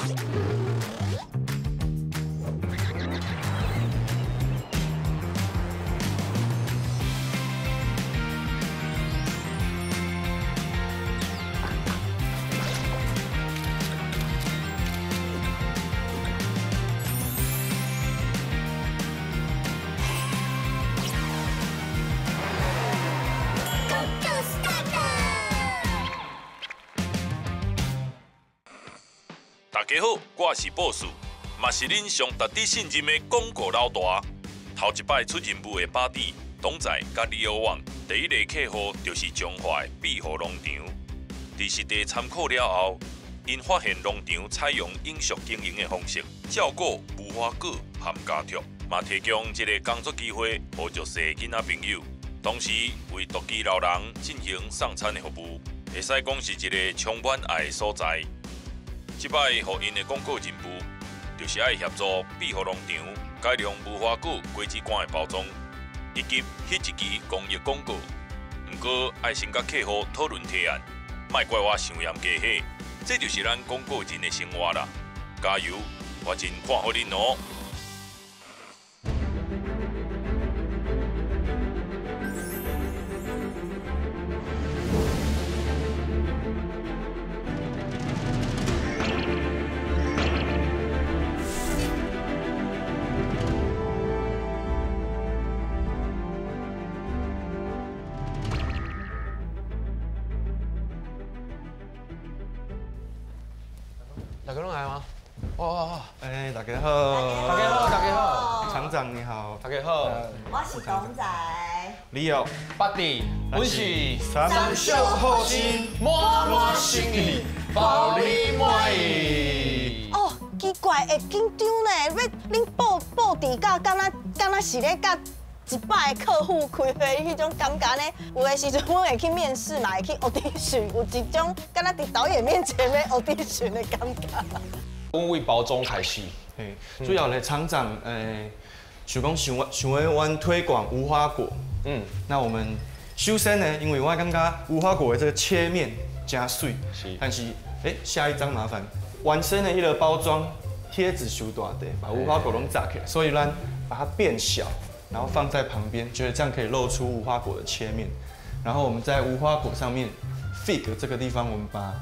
大家好，我是博士，嘛是恁上值得信任的广告老大。头一摆出任务的巴蒂、董仔佮李欧旺，第一个客户就是彰化的碧湖农场。伫实地参考了后，𪜶发现农场采用永续经营的方式，照顾无花果和家畜，嘛提供一个工作机会予弱势囡仔朋友，同时为独居老人进行送餐的服务，会使讲是一个充满爱的所在。这摆予𪜶的广告任务，就是爱协助碧湖农场改良无花果果子干的包装，以及彼一支公益广告。毋过爱先佮客户讨论提案，莫怪我伤严加火，这就是咱广告人的生活啦。加油，我真看好恁哦！大家攏來嗎？哦，哎，大家好，大家好，大家好，廠長你好，大家好，我是董仔，你好，巴蒂，我是三小好心，滿滿心意，包你滿意。哦，奇怪，會緊張呢，欲恁布布置甲敢若敢若是咧佮100个客戶開會彼種感覺呢？有的時陣阮會去面試嘛，會去 audition，有一種敢若佇導演面前咧 audition 的感覺。阮為包裝開始，嘿，主要咧廠長，想講想想欲阮推廣無花果，那我們首先呢，因為我感覺無花果的這個切面誠媠，是，但是，下一張麻煩，原先的彼個包裝貼紙傷大塊，把無花果攏紮起來，所以咱把它變小。然後放在旁邊，覺得這樣可以露出無花果的切面。然後我們在無花果上面，fig 這個地方，我們把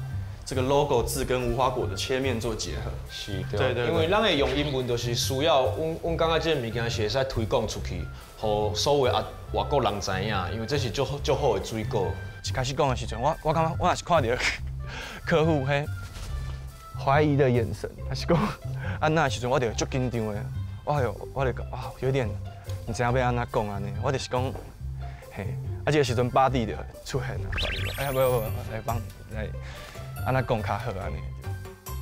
這個 logo 字跟無花果的切面做結合。是，對對。因為咱的用英文就是需要，阮感覺這個物件是會使推廣出去，予所有啊外國人知影，因為這是足足好的水果。一開始講的時陣，我感覺我若是看著客戶彼懷疑的眼神，還是講按那時陣我就足緊張的，我就我就啊有點。毋知影欲按怎講按呢，我就是講，嘿，啊，這个時陣巴蒂就出現啊，哎呀，無無，來幫來按怎講較好按呢。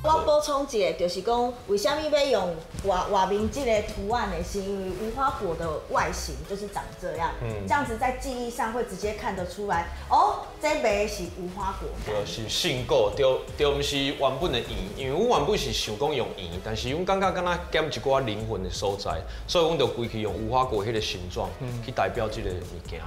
我補充一下，就是講為啥物欲用外外面這个圖案呢？是因為無花果的外形就是長這樣，這樣子在記憶上會直接看得出來。哦，這賣的是無花果。對，是杏果，對對，毋是原本的圓，因為阮原本是想講用圓，但是阮感覺敢若減一寡靈魂的所在，所以阮就規氣用無花果彼个形狀去代表這个物件呢。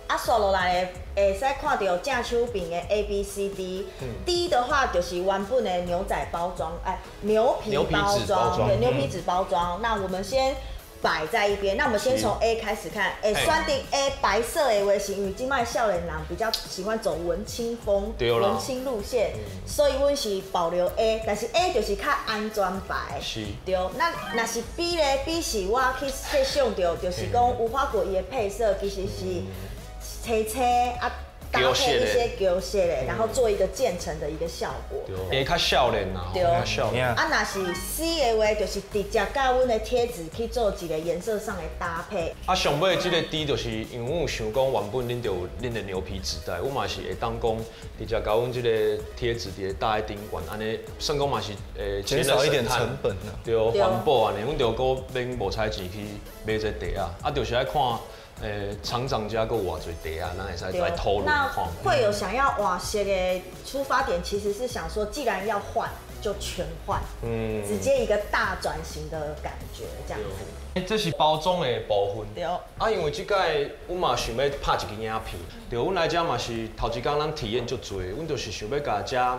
啊，刷落來的會使看著正手邊的 A B C D，D 的話就是原本的牛仔包裝，哎，牛皮包裝，對，牛皮紙包裝。那我們先擺在一邊，那我們先從 A 開始看，欸，選擇 A 白色的話，是因為這擺少年人比較喜歡走文青風、文青路線，所以阮是保留 A，但是 A 就是較安全牌。是。對，那若是 B 咧，B 是我去設想著，就是講無花果伊的配色其實是青青啊，搭配一些膠色的，然後做一個漸層的一個效果。會較少年啦，對，較少年。啊，若是 C 的話，就是直接佮阮的貼紙去做一個顏色上的搭配。啊，上尾這個 D 就是因為阮有想講，原本恁就有恁的牛皮紙袋，阮嘛是會當講直接共阮這個貼紙佇咧搭佇頂懸，按呢算講嘛是減少一點成本啊。對，環保按呢，阮就閣免無彩錢去買這袋仔，啊，就是愛看。廠長遮閣有偌濟袋仔，咱會使來討論那會有想要換色的出發點，其實是想說，既然要換，就全換，直接一個大轉型的感覺，這樣子。這是包裝的部分。對。啊，因為這擺阮嘛想欲拍一支影片，對，阮來遮嘛是頭一工咱體驗足濟，阮就是想欲共遮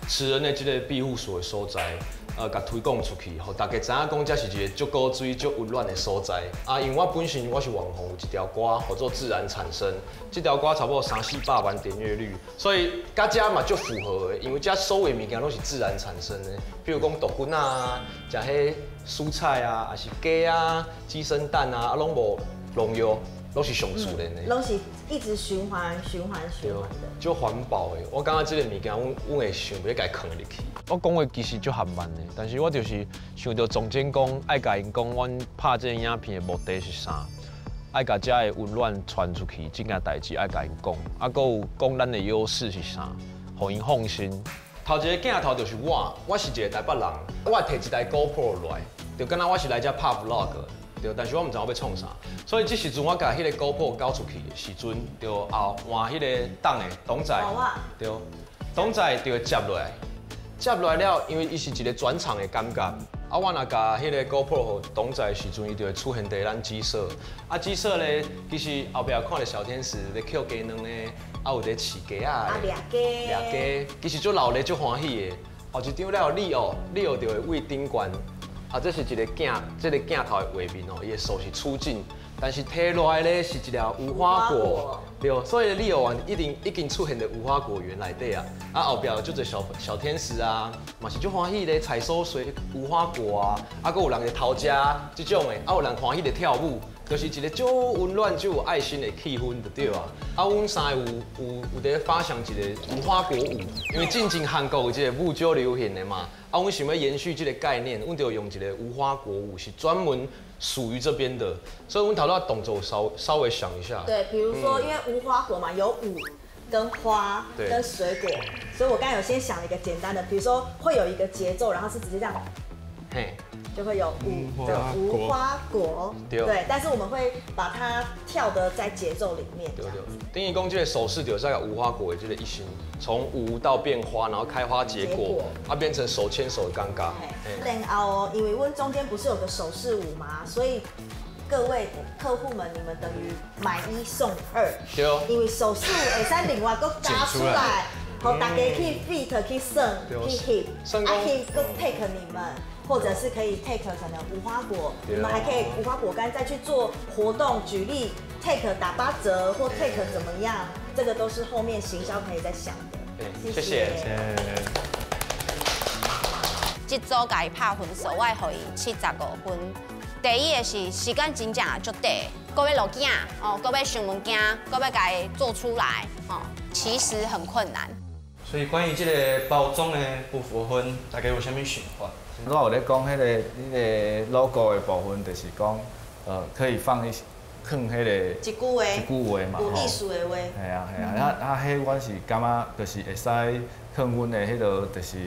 慈恩的這个庇護所的所在，共推广出去，予大家知影讲这是一个足古锥、足温暖的所在。啊，因为我本身我是网红，有一条歌号做《自然产生》，这条歌差不多三四百万点阅率，所以佮遮嘛足符合的，因为遮所有物件拢是自然产生的，比如讲豆根啊，食彼蔬菜啊，抑是鸡啊、鸡生蛋啊，啊拢无农药。拢是上自然的，拢是一直循环、循环、循环的，足环保的。我感觉这个物件，阮会想欲共囥入去。我讲话其实足含慢的，但是我就是想著总监讲，爱共𪜶讲，阮拍这个影片的目的是啥，爱共遮的温暖传出去，这件代志爱共𪜶讲，啊，阁有讲咱的优势是啥，予𪜶放心。头一个镜头就是我，我是一个台北人，我会提一台 GoPro 来，就敢若我是来遮拍 Vlog。对，但是我毋知我欲创啥，所以这时阵我共彼个 GoPro 交出去的时阵，就后换彼个档的董仔，对，董仔就会接落来，接落来了，因为伊是一个转场的感觉，啊，我若共彼个 GoPro 予董仔的时阵，伊就会出现伫咱鸡舍，啊，鸡舍咧，其实后壁看著小天使咧抾鸡卵咧，啊，有咧饲鸡仔的，掠鸡，掠鸡，其实足闹热足欢喜的，后一张了后，Leo，Leo 就会为顶悬。啊，这是一个镜，这个镜头的画面哦，伊的手是出镜，但是提落来咧是一粒无花果，对，所以你有一定已经出现伫无花果园内底啊，啊后壁有足济小小天使啊，嘛是足欢喜咧采收水无花果啊，啊，阁有人咧偷食这种的，啊有人欢喜咧跳舞，就是一个足温暖、足有爱心的气氛就对啊。啊，阮三个有伫咧发想一个无花果舞，因为进前韩国有这个舞足流行的嘛。啊，阮想欲延续这个概念，阮就用一个无花果舞，是专门属于这边的，所以阮头拄动作稍稍微想一下。对，比如说，因为无花果嘛，有舞跟花跟水果，所以我刚才有先想了一个简单的，比如说会有一个节奏，然后是直接这样，嘿，就会有舞的无花果，对，但是我们会把它跳的在节奏里面。对对，等于讲这个手势就是个无花果的这个一心，从无到变花，然后开花结果，啊变成手牵手的尴尬。然后因为阮中间不是有个手势舞吗？所以各位客户们，你们等于买一送二。对哦。因为手势舞会使另外阁加出来，予大家去 feat 去算去翕，啊去阁 tag 你们。或者是可以 tag 可能无花果，你们还可以无花果干再去做活动，举例 tag 打8折或 tag 怎么样，这个都是后面行销可以再想的。谢谢。这组共伊拍分数，我会予伊75分。第一个是时间真正足短，阁欲落镜哦，阁欲想物件，阁欲共伊做出来哦，其实很困难。所以关于这个包装的部分，大家有啥物想法？我有咧讲彼个彼个 logo 的部分，就是讲，可以放一放彼个一句话，一句话嘛，有意思的话。系啊系啊，啊啊，彼阮是感觉就是会使放阮的彼个就是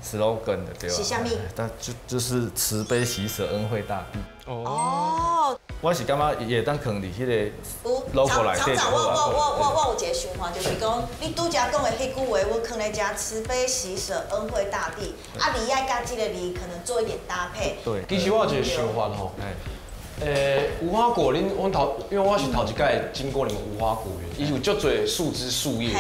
slogan 就对啊。是啥物？但就是慈悲喜舍恩惠大地。哦。我是感觉伊会当囥伫彼个 logo 内底。厂长，我有一个想法，就是讲，你拄才讲的彼句话，我囥咧遮慈悲喜舍恩惠大地，啊，你爱佮这个字可能做一点搭配。对。其实我有一个想法吼。无花果，恁阮头，因为我是头一摆经过你们无花果园，伊有足济树枝树叶。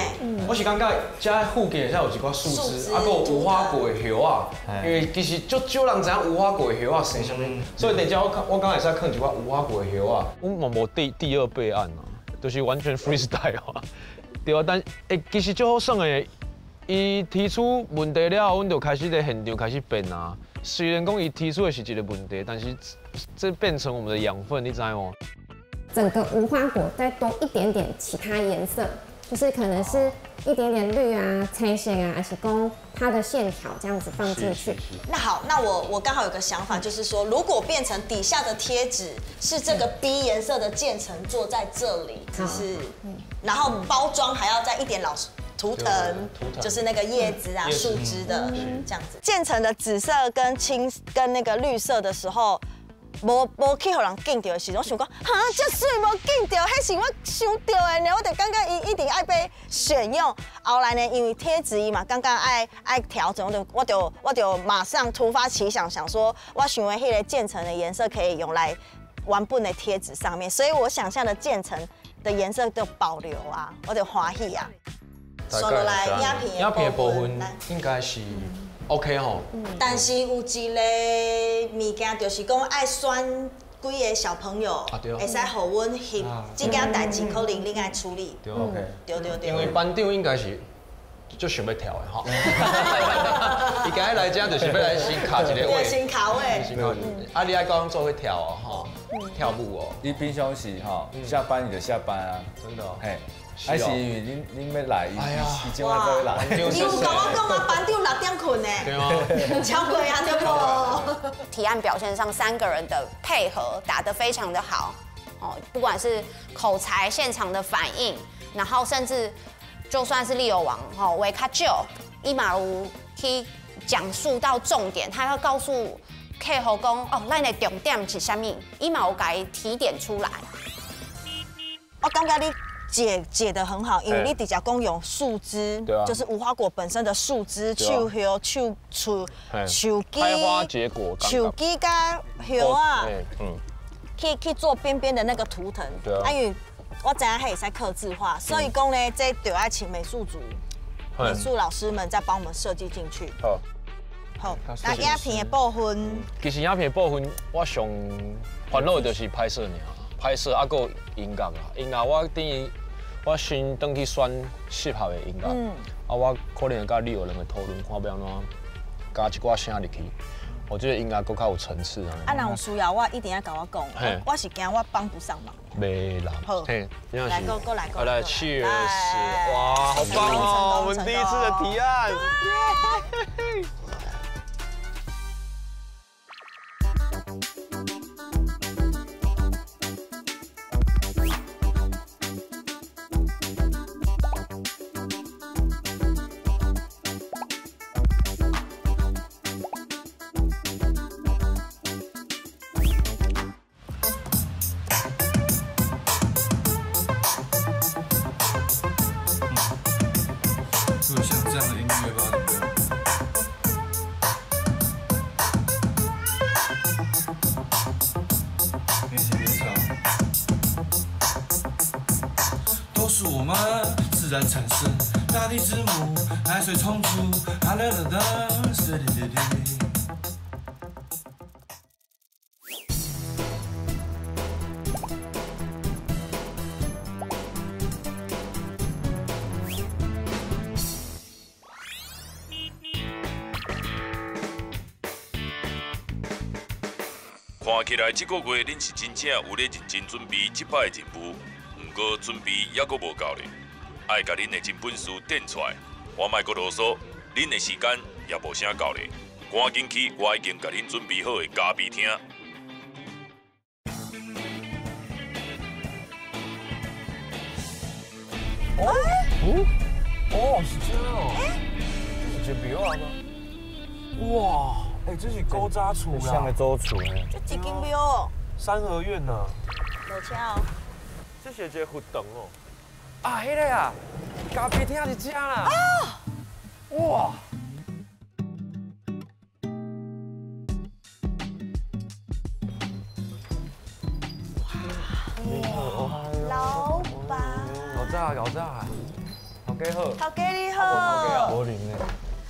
我是感觉遮附近会使有一寡树枝，啊，阁有无花果的叶仔，因为其实足少人知影无花果的叶仔生啥物，所以伫遮我感觉会使囥一寡无花果的叶仔。阮嘛无第二备案啊，就是完全 freestyle 啊，对啊，但其实足好耍的，伊提出问题了后，阮就开始伫现场开始变啊。虽然讲伊提出的是一个问题，但是这变成我们的养分，你知无？整个无花果再多一点点其他颜色，就是可能是一点点绿啊、青色啊，还是讲它的线条这样子放进去。那好，那我刚好有个想法，就是说，如果变成底下的贴纸是这个 B 颜色的渐层做在这里，只是，然后包装还要再一点老图腾，就是那个叶子啊、树枝的这样子。渐层的紫色跟青跟那个绿色的时候，无去予人见著的时阵，我想讲，哈，遮媠无见著，彼是我想著的呢，我就感觉伊一定爱被选用。后来呢，因为贴纸伊嘛，感觉爱调整，我就马上突发奇想，想说我想的彼个渐层的颜色可以用来原本的贴纸上面，所以我想象的渐层的颜色都保留啊，我就欢喜啊。说落来，影片影片的部分应该是 OK 吼。但是有一个物件，就是讲爱选几个小朋友，會使予阮翕這件代誌，可能恁愛處理。對，OK。對對對。因為班長應該是足想欲跳的吼。伊今日來遮就是欲來先卡一個位。先卡位。先卡。啊，你愛跟阮做伙跳哦，吼，跳舞哦。你平常時吼下班你就下班啊。真的。嘿。還是因為恁欲來，伊伊這擺做來。伊有共我講啊，班長6點睏呢。對啊。超過啊，對無？提案表現上，三個人的配合打得非常的好，哦，不管是口才、現場的反應，然後甚至就算是利友王，吼，話較少，伊嘛有去講述到重點，他要告訴客戶講，哦，咱的重點是啥物，伊嘛有共伊提點出來。我感覺你解得很好，因為你直接講用樹枝，就是無花果本身的樹枝、樹葉、樹樹樹枝、開花結果、樹枝佮葉啊，去做邊邊的那個圖騰。啊，因為我知影彼會使客製化，所以講呢，這就愛請美術組、美術老師們再幫我們設計進去。好，好，那影片的部分，其實影片的部分，我上煩惱的就是拍攝爾，拍攝啊，閣有音樂啦，音樂我等於。我先轉去選適合的音樂，啊，我可能會佮你有兩個討論，看欲按怎加一寡聲入去，我這個音樂閣較有層次啊。啊，若有需要，我一定要共我講，我是驚我幫不上忙。袂啦，好，來，過來，過來，cheers！哇，好棒哦，我們第一次的提案。自然產生，大地之母，海水充足，啊啦啦啦，是哩哩哩。看起來這個月恁是真正有咧認真準備這擺的任務，毋過準備猶閣無夠咧。愛共恁的真本事展出來，我莫閣囉嗦，恁的時間也無啥夠咧，趕緊去我已經共恁準備好的咖啡廳。哦，哦，是這哦，這是一個廟啊嗎？哇，欸，這是古早厝啦，像個祖厝呢。這一間廟。三合院呐。落車哦。這是一個佛堂哦。啊，彼个啊，咖啡廳佇遮啦！啊！哇！哇！老闆。老早，老早，頭家好。頭家你好。無零呢。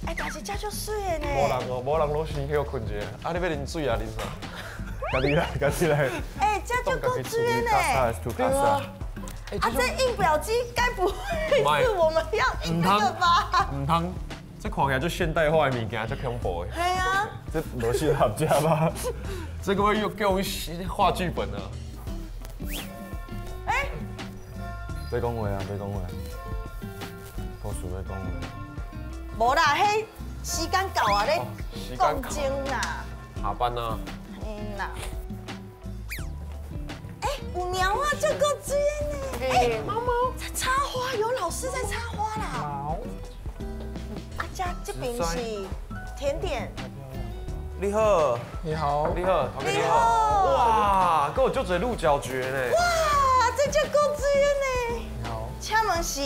哎，但是遮足媠的呢。無人哦，無人攏先歇睏一下。啊，你欲啉水啊？啉啥？家己來，家己來。哎，遮足夠媠的呢。對啊。啊，這印表機該不會是我們要印那個吧？毋通，這看起來足現代化的物件，足恐怖的。係啊，這無適合這吧？這個又叫阮畫劇本啊！哎，別講話啊！別講話，故事欲講話。無啦，彼時間到啊，咧講真啦。下班啊。嗯啦。哎，有貓啊，這夠水呢！哎，貓貓在插花，有老師在插花啦。啊，這邊是甜點。你好，你好，你好，你好。哇，閣有足濟鹿角蕨呢。哇，這足夠水呢。你好。請問是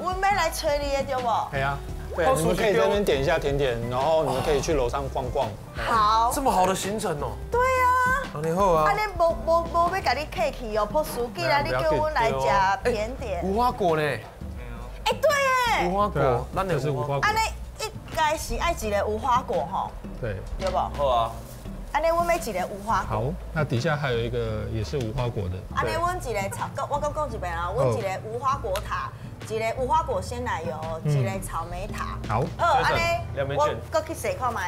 阮欲來揣你的對無？係啊。對，你們可以在那邊點一下甜點，然後你們可以去樓上逛逛。好。這麼好的行程哦。對啊。你好啊。啊，你無欲共你客氣哦，朴書記來，你叫阮來食甜點。無花果呢？哎，對耶。無花果，咱的是無花果。按呢，應該来是爱一个无花果吼，对，对无？好啊。按呢，阮欲一个无花果。好，那底下还有一个也是无花果的。按呢，阮一个草，我阁讲一遍啊，阮一个无花果塔，一个无花果鲜奶油，一个草莓塔。好。好，按呢，我阁去踅看觅。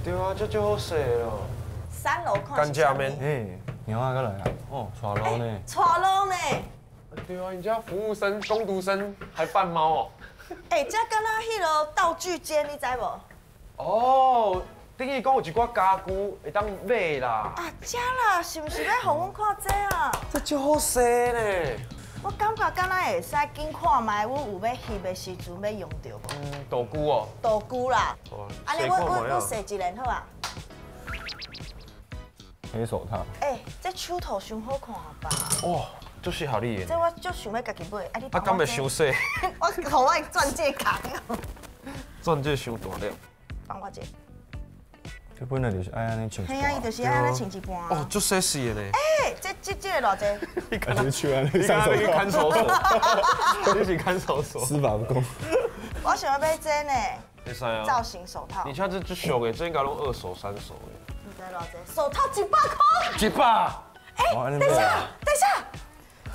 对啊，这就好势咯。三楼看。干食面。哎，牛仔阁来啊！哦，带路呢。带路呢。对啊，人家服务生、工读生还扮猫哦。哎，这敢若彼个道具间，你知无？哦。等于讲有一寡家具会当买啦。啊，这啦，是毋是欲予阮看这啊？这足好势呢。我感觉敢若会使紧看觅，阮有欲翕的时阵欲用著无？嗯，道具哦。道具啦。按呢，阮踅一轮好啊。黑手套。欸，这手套伤好看吧？哇，足适合你的。这我足想欲家己买，啊你。啊，敢袂伤细？我予我的钻戒卡。钻戒伤大粒。帮我一下。这本来就是爱按呢穿一半。嘿啊，伊就是爱按呢穿一半。哦，足细细的呢。欸，这个偌济？你感觉去按呢上手看守所，你是看守所。司法不公。我想欲买这呢。会使啊。造型手套。而且这足俗的，这应该拢二手、三手的。毋知偌济？手套100块。100。欸，等一下，等一下，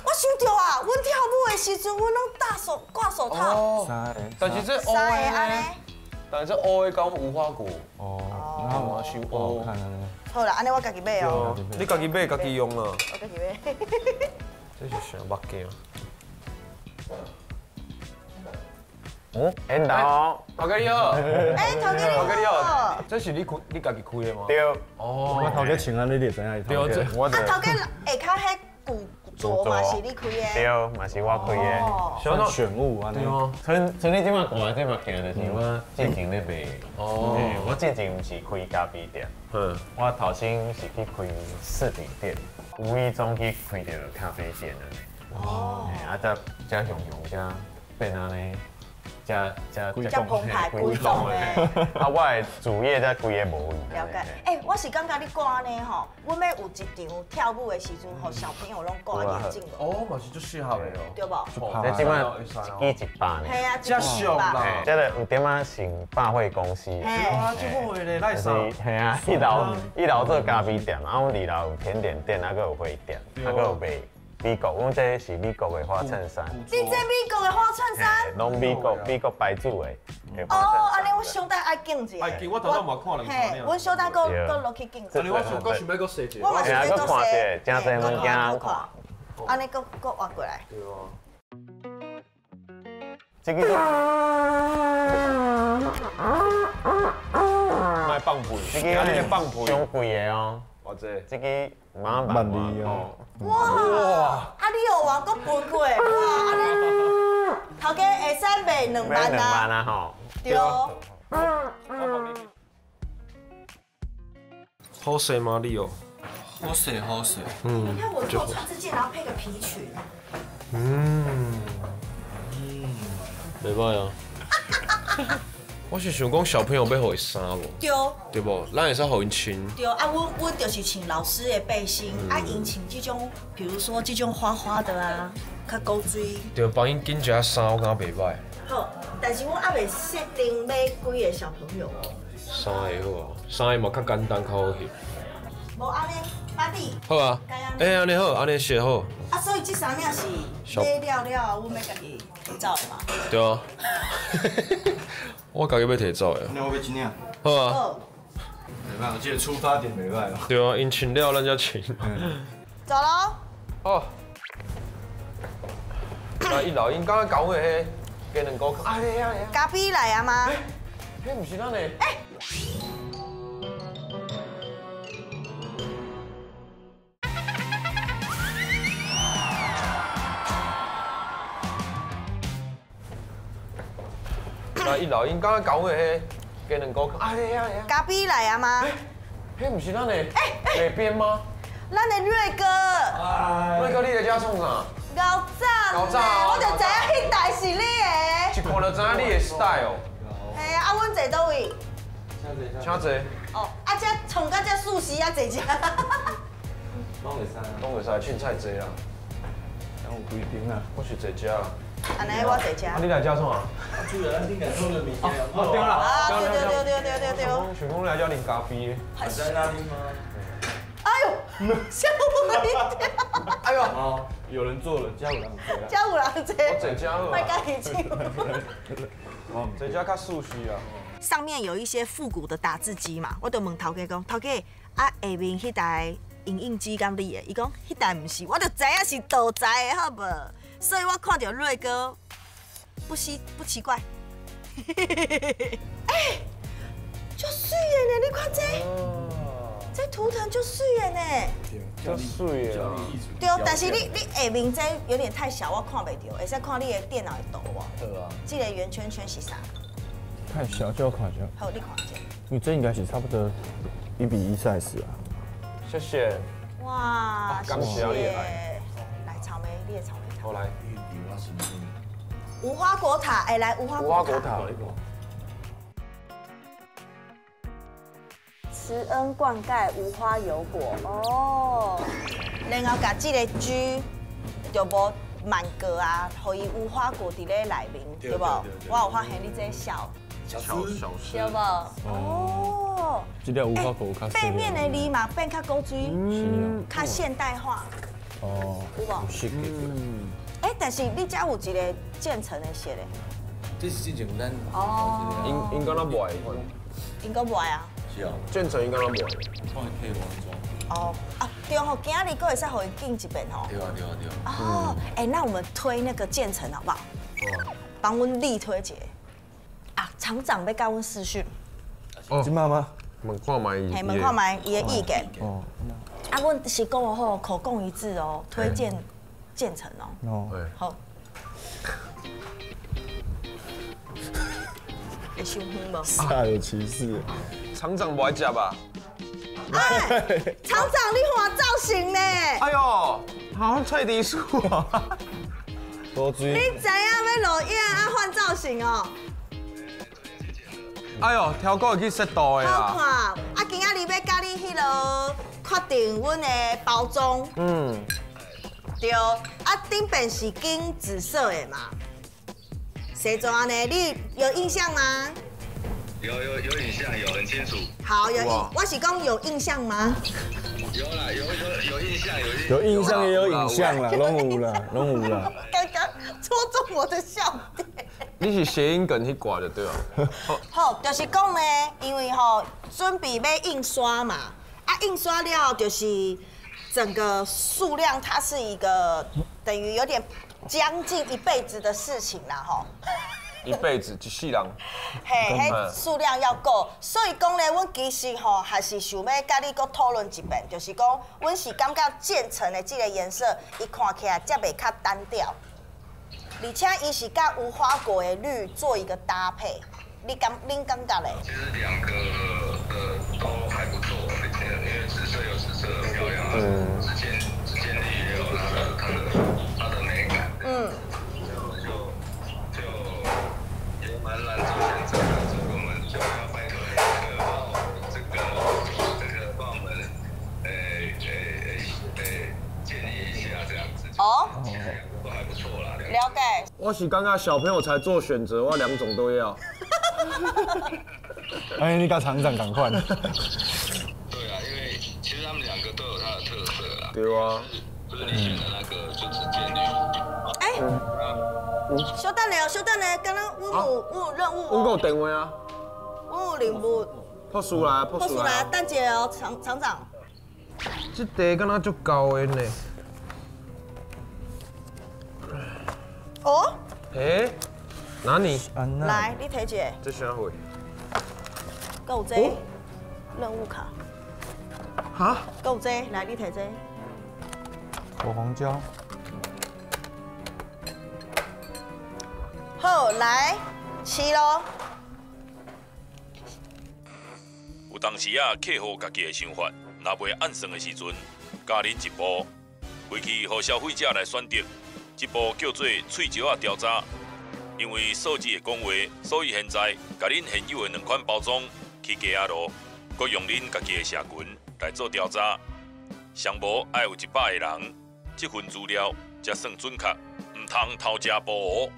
我想著啊，阮跳舞的时阵，阮拢戴手挂手套。三个。但是这三个按呢？但是这乌的讲无花果哦，然后我想乌。好啦，按呢我家己买哦。你家己买，家己用啦。我家己买。这是啥目镜？嗯，缘投。头家你好。欸，头家你好。这是你开，你家己开的吗？对。哦。我头家穿按呢，你就知影伊头家。我。啊，头家下跤彼旧桌嘛是你开的。对，嘛是我开的。像选物按呢。像像你这马挂这目镜，就是我之前咧卖。哦。我之前毋是开咖啡店。嗯。我头先是去开饰品店，无意中去开著咖啡店啊。哦。啊，才才雄雄才变按呢。遮遮澎湃规种的，啊，我的主业才规个无。了解。欸，我是感觉你挂呢吼，阮欲有一场跳舞的时阵，予小朋友拢挂眼镜。哦，嘛是足适合的哦。对无？这这摆一支100呢。嘿啊，遮俗啦。这个有点仔像百货公司。啊，足好的咧，来啥？嘿啊，一楼做咖啡店，啊，阮二楼有甜点店，啊，阁有花店，啊，阁有卖。美国，阮这是美国的花衬衫。你这美国的花衬衫？拢美国牌子的。哦，按呢我小等爱拣一下。爱拣，我头拄嘛看两嘿，阮小等阁落去拣。按呢我想阁想欲阁踅一下。我嘛想欲阁看一下，真济物件看。按呢阁换过来。对啊。这个。莫放屁，这个你放屁，伤贵的哦。偌济？这个万万二哦。哇！啊，你有还阁分过？哇！按呢，头家会使卖2万啊？ 2万啊吼。对。好势吗？你哦。好势好势。嗯。你看我如果穿这件，然后配个皮裙。嗯。袂歹啊。我是想讲小朋友欲予伊衫无？对。对无？咱会使予𪜶穿。对啊，阮就是穿老师的背心，啊，𪜶穿这种，比如说这种花花的啊，较古锥。对，帮𪜶拣一下衫，我感觉袂歹。好，但是阮犹未设定买几个小朋友哦。三个好啊，三个嘛较简单，较好翕。无按呢，巴蒂。好啊。欸，按呢好，按呢写好。啊，所以这三领是买了了后，阮欲家己提走的嘛。对啊。我家己欲提走的。那我欲这领。好啊。袂歹，我这个出发点袂歹哦。对啊，𪜶穿了，咱才穿。走喽。好。来一楼，𪜶刚刚讲的彼鸡卵糕。哎呀呀！咖啡来啊吗？彼毋是咱的。欸。来一楼，𪜶刚刚讲的彼鸡卵糕。哎呀呀！咖啡来啊吗？彼毋是咱的美编吗？咱的瑞哥。瑞哥，你来遮创啥？𠢕早呢，我就知影彼台是你的。一看就知影你的 style。嘿啊，啊，阮坐佗位？请坐。哦，啊，这创到这素食啊，坐遮。拢会使，拢会使，凊彩坐啦。有规定啊。我是坐遮。按呢，我坐遮。啊，你来遮创啥？主要咱顶下讨论物件。哦，对啦。啊，对对对对对对对。想讲来遮啉咖啡。在那里吗？哎呦，嚇我一跳！哎呦，哦，有人做了，遮有人坐。遮有人坐。我坐遮好。莫家己唱。哦，坐遮較舒適啊。上面有一些復古的打字機嘛，我就問頭家講，頭家啊，下面彼台影印機敢你的？伊講彼台毋是，我就知影是盜在的，好無？所以我看著瑞哥，不稀不奇怪。欸，足媠的呢，你看這，這圖騰足媠的呢。足媠的。對，但是你下面這有點太小，我看袂著，會使看你的電腦的圖無？好啊。這個圓圈圈是啥？太小就要看一下。好，你看一下。你這應該是差不多1比1 size 啊。謝謝。哇，感謝你的愛。來草莓，你的草莓。好來。無花果塔，哎，來無花果塔。慈恩灌溉無花油果哦，然後共這個 G 就無滿格啊，予伊無花果佇咧內面，對無？我有發現你這小小小對無？哦，這粒無花果較背面的字嘛變較古錐，較現代化。哦，有無？是的。哎，但是你這有一個漸層的色咧。這是之前咱哦，應該攏賣，應該賣啊。是啊，漸層應該攏賣。看配換裝。哦啊，對吼，今日閣會使予伊見一遍吼。對啊對啊對啊。哦，哎，那我們推那個漸層好不好？好。幫阮力推一下。啊，廠長欲佮阮視訊。哦。這馬嗎？問看覓伊。嘿，問看覓伊的意見。哦。啊，阮是講好，口供一致哦，推薦漸層哦。哦。好。會傷遠無？煞有其事。廠長無愛食吧？哎，廠長你換造型呢？哎呦，好像菜地鼠啊！多水。你知影欲錄影啊換造型哦？哎呦，挑過會去適度的啦。好看，啊，今仔日欲佮你彼落確定阮的包裝。嗯。對，啊，頂邊是金紫色的嘛？西裝按呢，你有印象嗎？有印象，有很清楚。好，有印，我是講有印象嗎？有啦，有印象，有印象也有影像啦，攏有啦，攏有啦。剛剛戳中我的笑點。你是諧音梗去掛就對了。好，就是講呢，因為吼準備欲印刷嘛，啊，印刷了就是整個數量，它是一個等於有點將近一輩子的事情啦，吼。一輩子一世人，嘿，彼數量要夠，所以講咧，阮其實吼還是想欲佮你閣討論一遍，就是講，阮是感覺漸層的這個顏色，伊看起來才袂較單調，而且伊是佮無花果的綠做一個搭配，你感恁感覺咧？其實兩個都還不錯，因為紫色有紫色的漂亮，之間綠也有它的美感，嗯。蠻難做選擇的，所以我們就要拜託那個幫我這個幫我們建議一下這樣子。哦，都還不錯啦。了解。我是感覺小朋友才做選擇，我兩種都要。哎，你佮廠長仝款。對啊，因為其實他們兩個都有它的特色啦。對啊。就是你選的那個就只見綠。哎。稍等下，稍等下，敢若阮有任務。阮閣有電話啊。阮有任務。破書來，破書來。等一下哦，廠長。這題敢若足厚的呢。哦。欸？哪裡？來，你提一下。這啥貨？閣有這任務卡。哈？閣有這，來你提這。火紅椒。好，來，試囉。有當時啊，客戶家己的想法，若袂按算的時陣，教恁一步，回去予消費者來選擇。這步叫做喙石仔調查。因為數字會講話，所以現在共恁現有的兩款包裝起價仔路，閣用恁家己的社群來做調查。上無愛有100個人，這份資料才算準確，毋通偷食步哦。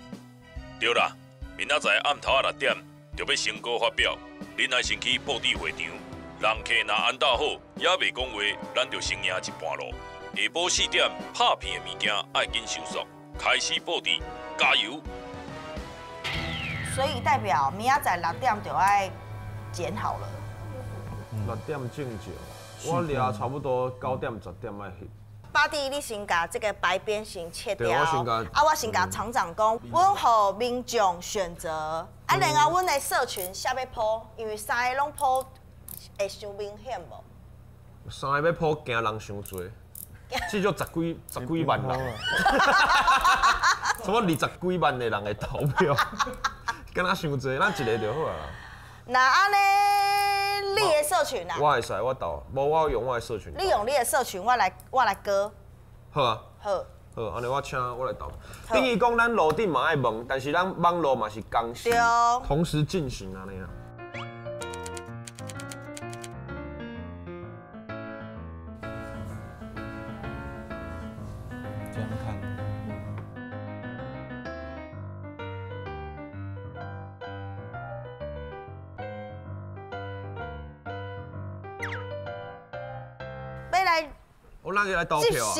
對啦，明仔载暗头仔6点就欲成果发表，恁爱先去布置会场。人客若安搭好，犹未讲话，咱就先赢一半路。下晡4点，拍片的物件爱紧收束，开始布置，加油！所以代表明仔载6点就爱剪好了。6点正少，我掠差不多9点10点爱翕。巴蒂，你先共这个白边先切掉。啊，我先共厂长讲，阮予民众选择，啊，然后阮的社群啥欲 po，因为三个拢 po 会伤明显无？三个欲 po 惊人伤济，至少十几万人，差不多20几万的人会投票，敢若伤济，咱一个就好啊。那按呢，你的社群啊？我会使，我投，无我用我的社群。你用你的社群，我来割。好啊。好。好，按呢我请我来投。等于讲咱路顶嘛爱问，但是咱网路嘛是同时同时进行按呢啦。这样看。我咱来投票啊！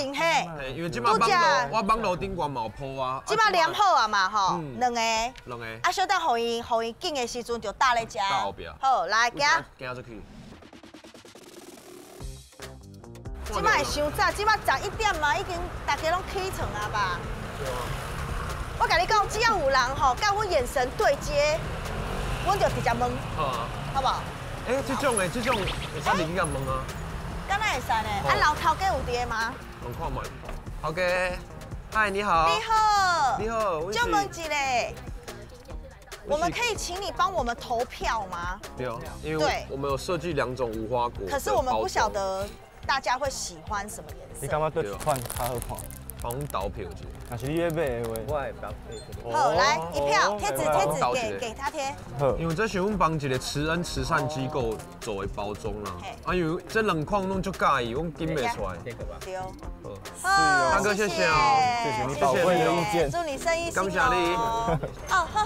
因为这马网路，我网路顶悬嘛有铺啊。这马粘好啊嘛吼，两个。两个。啊，小等予伊，予伊紧的时阵就搭咧食。搭后壁。好，来行。行出去。这马会伤早，这马11点嘛，已经大家拢起床啊吧？对啊。我共你讲，只要有人吼，佮阮眼神对接，阮就直接问。好啊。好无？欸，这种的，这种会使入去共问啊。敢若会使呢？啊，老头家有伫吗？问看觅。头家，嗨，你好。你好。你好。就问一下，我们可以请你帮我们投票吗？对，因为我们有设计2种无花果，可是我们不晓得大家会喜欢什么颜色。你感觉佗一款较好看？帮阮投票一下。若是你咧买的话，我会投。好，来一票，贴纸贴纸给他贴。因为这是阮帮一个慈恩慈善机构做的包装啦。啊，因为这两款拢足喜欢，阮拣袂出来。这个吧。对。好，大哥谢谢哦，谢谢你宝贵的意见。祝你生意兴隆。感谢你。哦，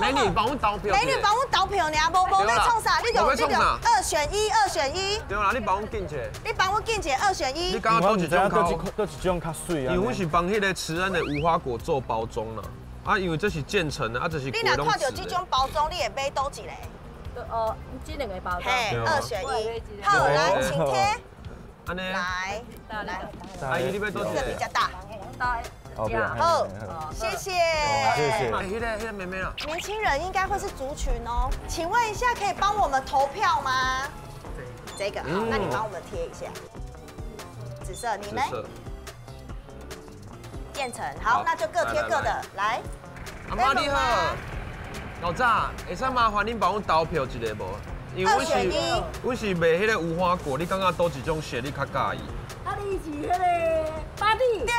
美女帮阮投票。美女帮阮投票尔，无欲创啥？你就2选1，2选1。对啦，你帮阮拣一个。你帮阮拣一个2选1。你感觉佗一种较？佗一种较水啊？因为阮是帮彼个慈恩的无花果做包装啦。啊，因为这是渐层的，啊，这是。你若看到这种包装，你会买佗一个？哦，这两个包装。嘿，2选1。好，来，请贴。按呢。来，来。阿姨，你欲佗一个？这个比较大。大。好，谢谢。谢谢。哎，那个妹妹啊。年轻人应该会是族群哦，请问一下，可以帮我们投票吗？这个好，那你帮我们贴一下。紫色，你呢？建成，好，那就各贴各的，来。阿妈你好，老早，会使麻烦恁帮阮投票一下无？因为阮是卖彼个无花果，你感觉佗一种色你较喜欢？啊，你是彼个巴蒂。对。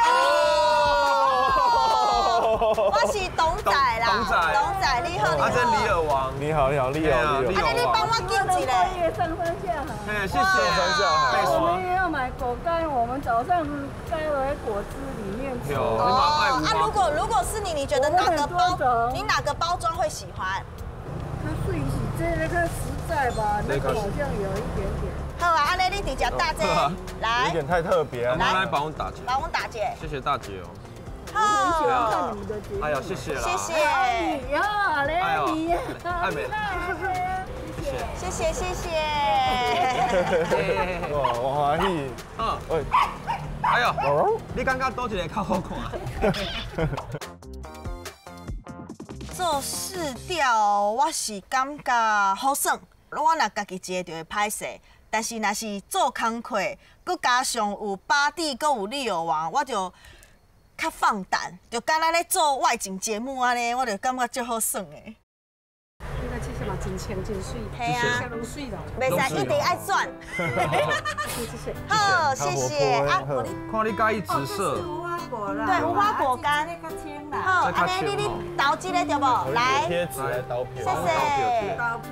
我是董仔啦。董仔，董仔，你好，你好。啊，这李尔王。你好，你好，李尔，李尔。啊，你帮我拣一个。上山下海。嘿，谢谢。上山下海。我们也要买果干，我们早上盖回果汁里面吃。哦，啊，如果是你，你觉得哪个包，你哪个包装会喜欢？它水是这个实在吧？那个好像有一点点。好啊，按呢你直接大姐来。有点太特别了。来，帮我打姐。帮我打姐。谢谢大姐哦。好。我很喜欢看你们的节目。哎呀，谢谢啦。谢谢。呀，嘞，你。爱美。谢谢谢谢。哇，我欢喜。嗯。喂。哎呦，你感觉佗一个较好看？做试调，我是感觉好耍。我若家己一个就会歹势，但是若是做工课，阁加上有巴蒂，阁有利友王，我就较放胆，就敢若咧做外景节目按呢，我就感觉足好耍的。你看这些嘛，真清真水，嘿啊，拢水咯，袂使一直爱转。谢谢。好，谢谢。啊，看你佮意紫色。对，无花果干。好，按呢你投这个对无？来。贴纸来投票。谢谢。投票。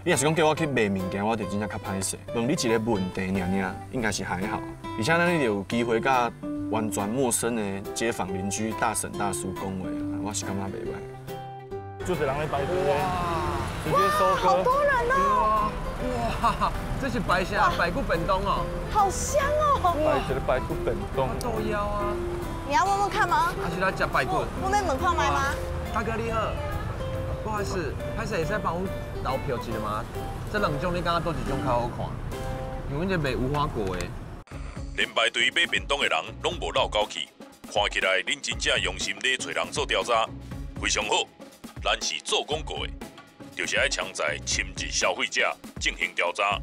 你若是讲叫我去卖物件，我就真正较歹势。问你一个问题尔尔，应该是还好。而且咱你就有机会佮完全陌生的街坊邻居、大婶大叔讲话，我是感觉袂歹。就是人咧排队，直接收割。好多人哦！哇，这是排啥？排骨便当哦。好香哦！排一个排骨便当。豆腰啊！你要问问看吗？还是来吃排骨？我欲问看觅吗？大哥你好，不好意思，歹势会使帮阮投票一下吗？这两种你感觉佗一种较好看？因为阮这卖无花果的。连排队买便当的人拢无落狗气，看起来恁真正用心咧揣人做调查，非常好。咱是做广告的，就是爱常在深入消费者进行调查，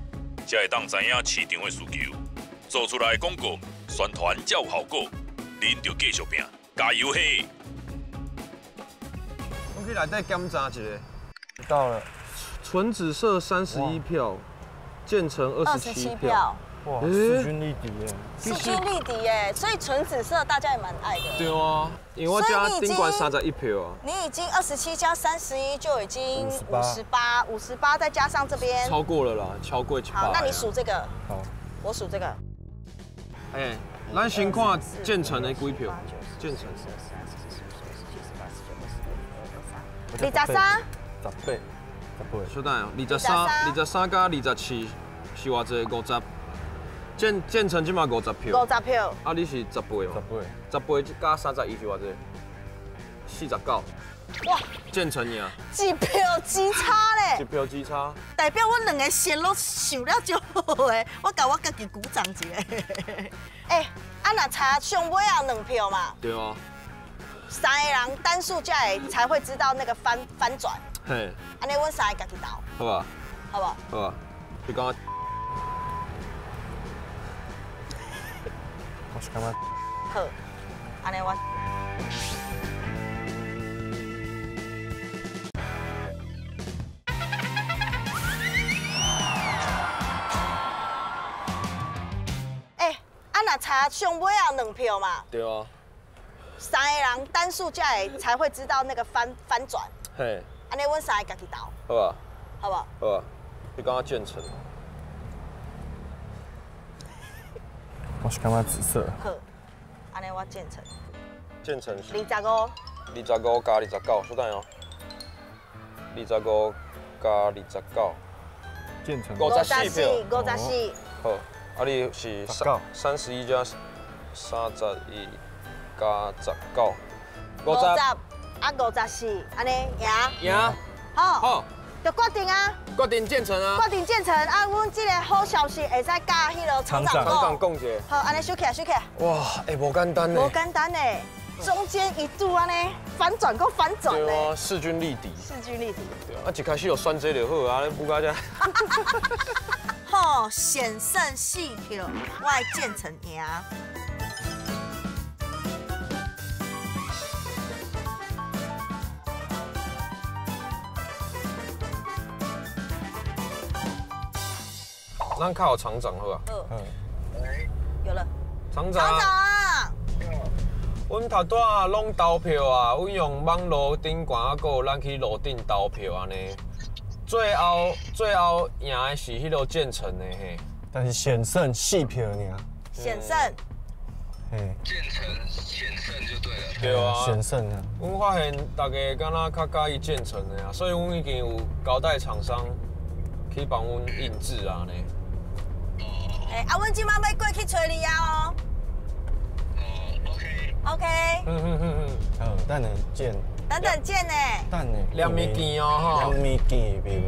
才会当知影市场的需求，做出来的广告宣传才有效果。恁就继续拼，加油嘿！我去内底检查一下。到了，纯紫色31票，建成27票。哇，势均力敌耶！势均力敌耶，所以纯紫色大家也蛮爱的。对啊，因为我加顶悬31票啊。你已经27加31就已经58，58再加上这边超过了啦，超过100。好，那你数这个。好，我数这个。哎，咱先看建成的几票，建成。23。18，18。稍等哦，23、23加24是偌济？50。建成这马50票。50票。啊，你是18嘛？18。18加31是偌济？49。哇！建成赢。一票之差咧。一票之差。代表阮两个线拢想了足好的，我共我家己鼓掌一下。欸，啊若差上尾后2票嘛。对啊。3个人单数才会才会知道那个翻转。嘿。按呢，阮3个家己投。好吧。好不好？好啊。你讲。我是感觉。好，按呢我。欸，啊若差上尾后2票嘛。对啊。3个人单数才会才会知道那个翻转。嘿。按呢，阮3个家己投。好吧。好不好？好啊。你感觉建成。我是感觉紫色。好，按呢我建成。建成是。25。25加29，稍等哦。25加29。建成。54票。54。好，啊你是31加31加19。50啊54，按呢赢。赢。好。好。就决定啊！决定建成啊！决定建成啊！阮这个好消息会使佮彼个厂长讲一下。好，按呢收起来，收起来。哇，欸，无简单呢。无简单呢，中间一度按呢反转阁反转呢。对啊，势均力敌。势均力敌。对啊，啊一开始有选这就好啊，你不到遮。好，险胜4票，我的建成赢。咱较有厂长好啊。嗯。有了。厂长。厂长。阮头拄仔拢投票啊，阮用网路顶悬啊，阁有咱去路顶投票按呢。最后赢的是彼个建成的嘿。但是险胜4票尔。险胜。嘿。建成险胜就对了。对啊。险胜啊。阮发现大家敢若较佮意建成的啊，所以阮已经有交代厂商去帮阮印制啊呢。欸，啊，阮这摆欲过去揣你啊哦。OK。好，等下见。等等见呢。等下。两米见哦，吼。两米见面。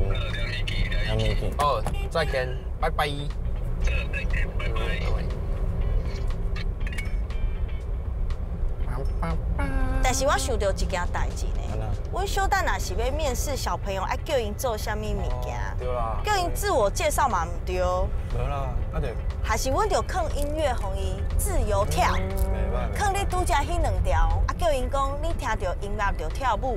两米见。好，再见，拜拜。再见，拜拜。但是我想到一件代志呢，阮小等若是欲面试小朋友，爱叫𪜶做啥物物件？对啦。叫𪜶自我介绍嘛毋对。无啦，啊就。还是阮就放音乐，予伊自由跳。放你拄才彼两条，啊叫𪜶讲你听著音乐就跳舞。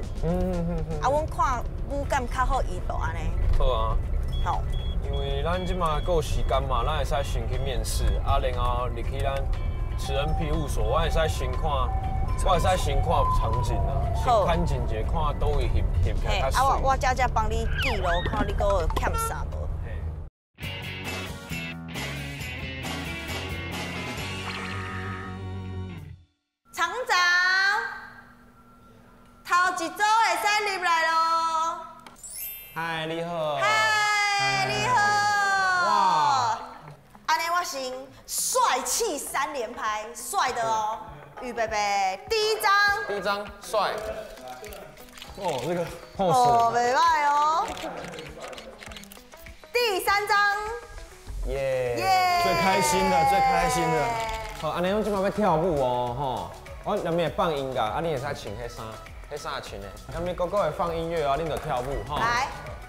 啊，阮看舞感较好，伊就按呢。好啊。好。因为咱这马阁有时间嘛，咱会使先去面试，啊，然后入去咱慈恩庇护所，我会使先看。我会使先看场景啊，先看景一下，看佗位翕翕起来较媠。啊，我遮帮你记录，看你阁有欠啥无。厂长，头一组会使入来咯。嗨，你好。嗨，你好。哇！按呢我先帅气3连拍，帅的哦。预备备，第一张。第一张帅。哦，这个 pose。哦，袂歹哦。第三张。耶。耶。最开心的，最开心的。好，按呢阮这摆欲跳舞哦，吼。我那边会放音乐，啊，你会使穿彼衫，彼衫穿的。那边哥哥会放音乐啊，恁就跳舞吼。来。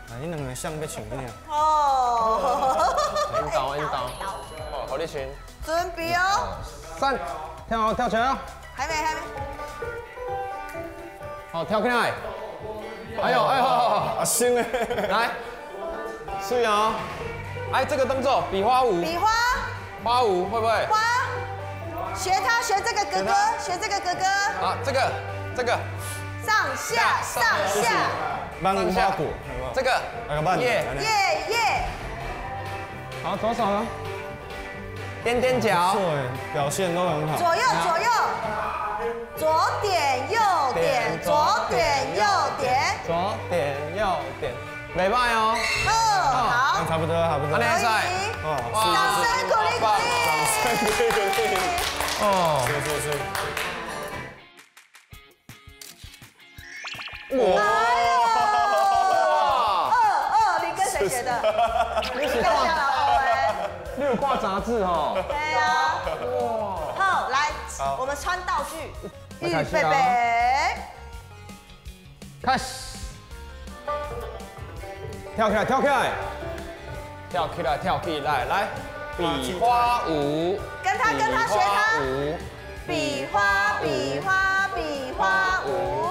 啊，你两个像欲穿这样。哦。引导引导。好，予你穿。准备哦。三，跳跳起来哦。还没还没。好，跳起来。哎呦哎呦，阿星嘞。来，水哦。哎，这个动作比花舞。比花。花舞会不会？花。学他，学这个哥哥，学这个哥哥。啊，这个，这个。上下上下。慢无花果。这个。耶耶耶。好，左手呢？踮踮脚。不错哎，表现都很好。左右左右。左点右点，左点右点。左点右点，袂歹哦。嗯，好。差不多，差不多。可以。掌声鼓励鼓励。掌声鼓励鼓励。哦，是是是。哇！二，你跟谁学的？你是看你有挂杂志哦？对啊。哇！好，来，我们穿道具，预备备，开始。跳起来，跳起来，跳起来，跳起来，来，比花舞。跟他跟他学他。比花比花比花舞。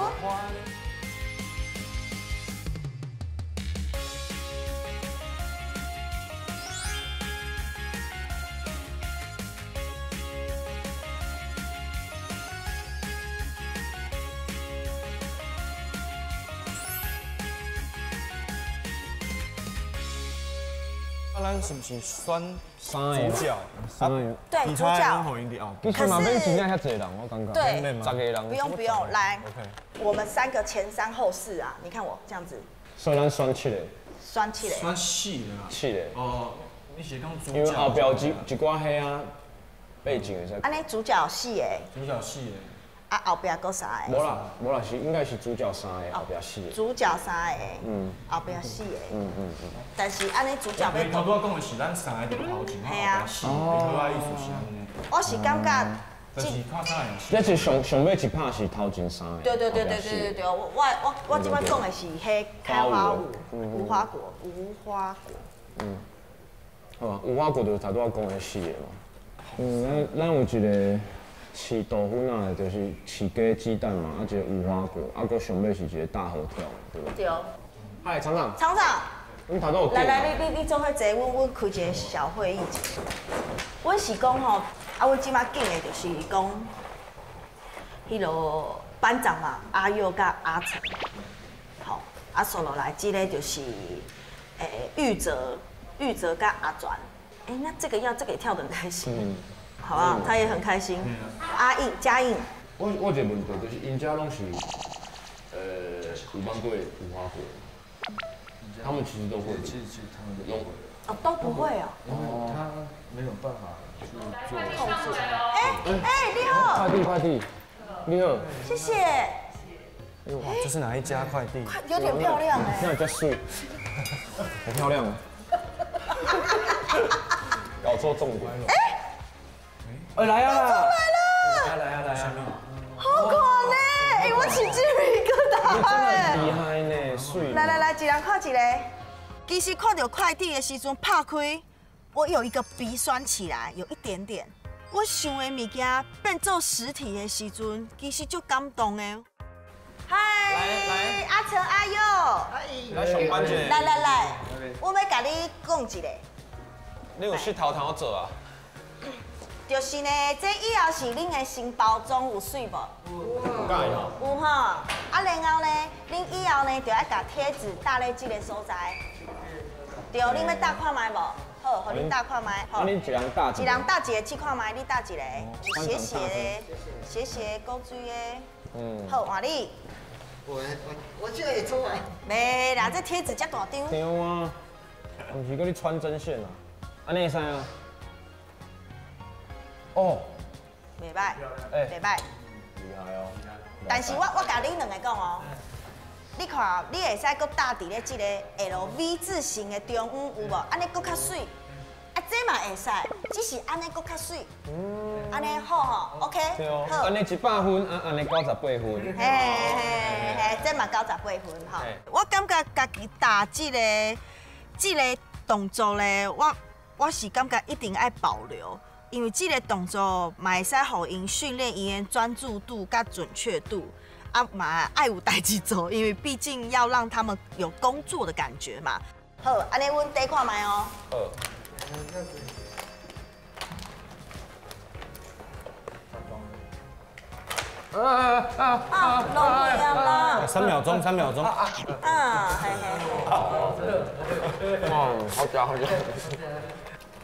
啊，咱是毋是选主角？三个。对，主角。其实嘛，免真正遐济人，我感觉。对，十个人。不用不用，来，我们三个前三后四啊，你看我这样子。所以咱选七个。选七个。选四个啦。七个。哦，你是讲主角？因为后壁有一寡彼啊背景会使。按呢主角四个。主角四个。啊，后壁阁三个。无啦，无啦，是应该是主角三个，后壁四个。主角三个，后壁四个。但是按呢主角欲。头拄仔讲的是咱三个伫头前，后壁四个，头仔意思是按呢。我是感觉。就是看啥样。这是上上尾一拍是头前三个。对对对对对对对，我这摆讲的是彼开花舞，无花果，无花果。嗯。好啊，无花果就是头拄仔讲的四个嘛。嗯，咱有一个。饲豆腐仔的，就是饲鸡鸡蛋嘛，啊一个无花果，啊阁上尾是一个大合跳，对吧？对。嗨，厂长。厂长。你头拄有来来，你做伙坐，阮开一个小会议。阮是讲吼，啊，阮这摆拣的就是讲，彼落班长嘛，阿佑佮阿成，好，啊，煞落来这个就是，玉泽，玉泽佮阿转，欸，那这个要这个也跳得很开心。好啊，他也很开心。阿印嘉印，我有一个问题，就是𪜶遮拢是，有放过无花果，他们其实都会，其实他们都会。哦，都不会哦。因为他没有办法去做控制。哎哎，你好。快递快递，你好。谢谢。哇，这是哪一家快递？有点漂亮哎。那叫水，很漂亮。搞错重点。哎。哎，来啊！来了！来啊来啊！好看呢！哎，我起鸡皮疙瘩哎！厉害呢，水。来来来，一人看一个。其实看到快递的时阵，拍开，我有一个鼻酸起来，有一点点。我想的物件变做实体的时阵，其实足感动的。嗨，来阿成阿佑，来上班者。来来来，我欲共你讲一下。你有穡头通做啊？就是呢，这以后是恁的新包装，有媠无？有。有有吼。啊，然后呢，恁以后呢，就爱共贴纸搭咧这个所在。对，恁欲搭看觅无？好，予恁搭看觅。啊，恁一人搭一人搭一个试看觅，你搭一个，斜斜的，斜斜古锥的。嗯。好，换你。我这个会出来。袂啦，这贴纸遮大张。对啊，毋是叫你穿针线啊？按呢会使啊？哦，袂歹，袂歹。厉害哦。但是我共你两个讲哦，你看，你会使阁搭伫咧这个 L V 字形的中央有无？按呢阁较媠。啊，这嘛会使，只是按呢阁较媠。按呢好吼，OK。对哦，按呢100分，啊，按呢98分。嘿嘿嘿，这嘛98分吼。我感觉家己打这个动作咧，我是感觉一定爱保留，因为这个动作嘛会使予𪜶训练𪜶的专注度佮准确度，啊嘛爱有代志做，因为毕竟要让他们有工作的感觉嘛。好，按呢阮底看觅哦。好。啊啊啊！拢去啊啦！3秒钟，3秒钟。啊，嘿嘿。哇，好食好食。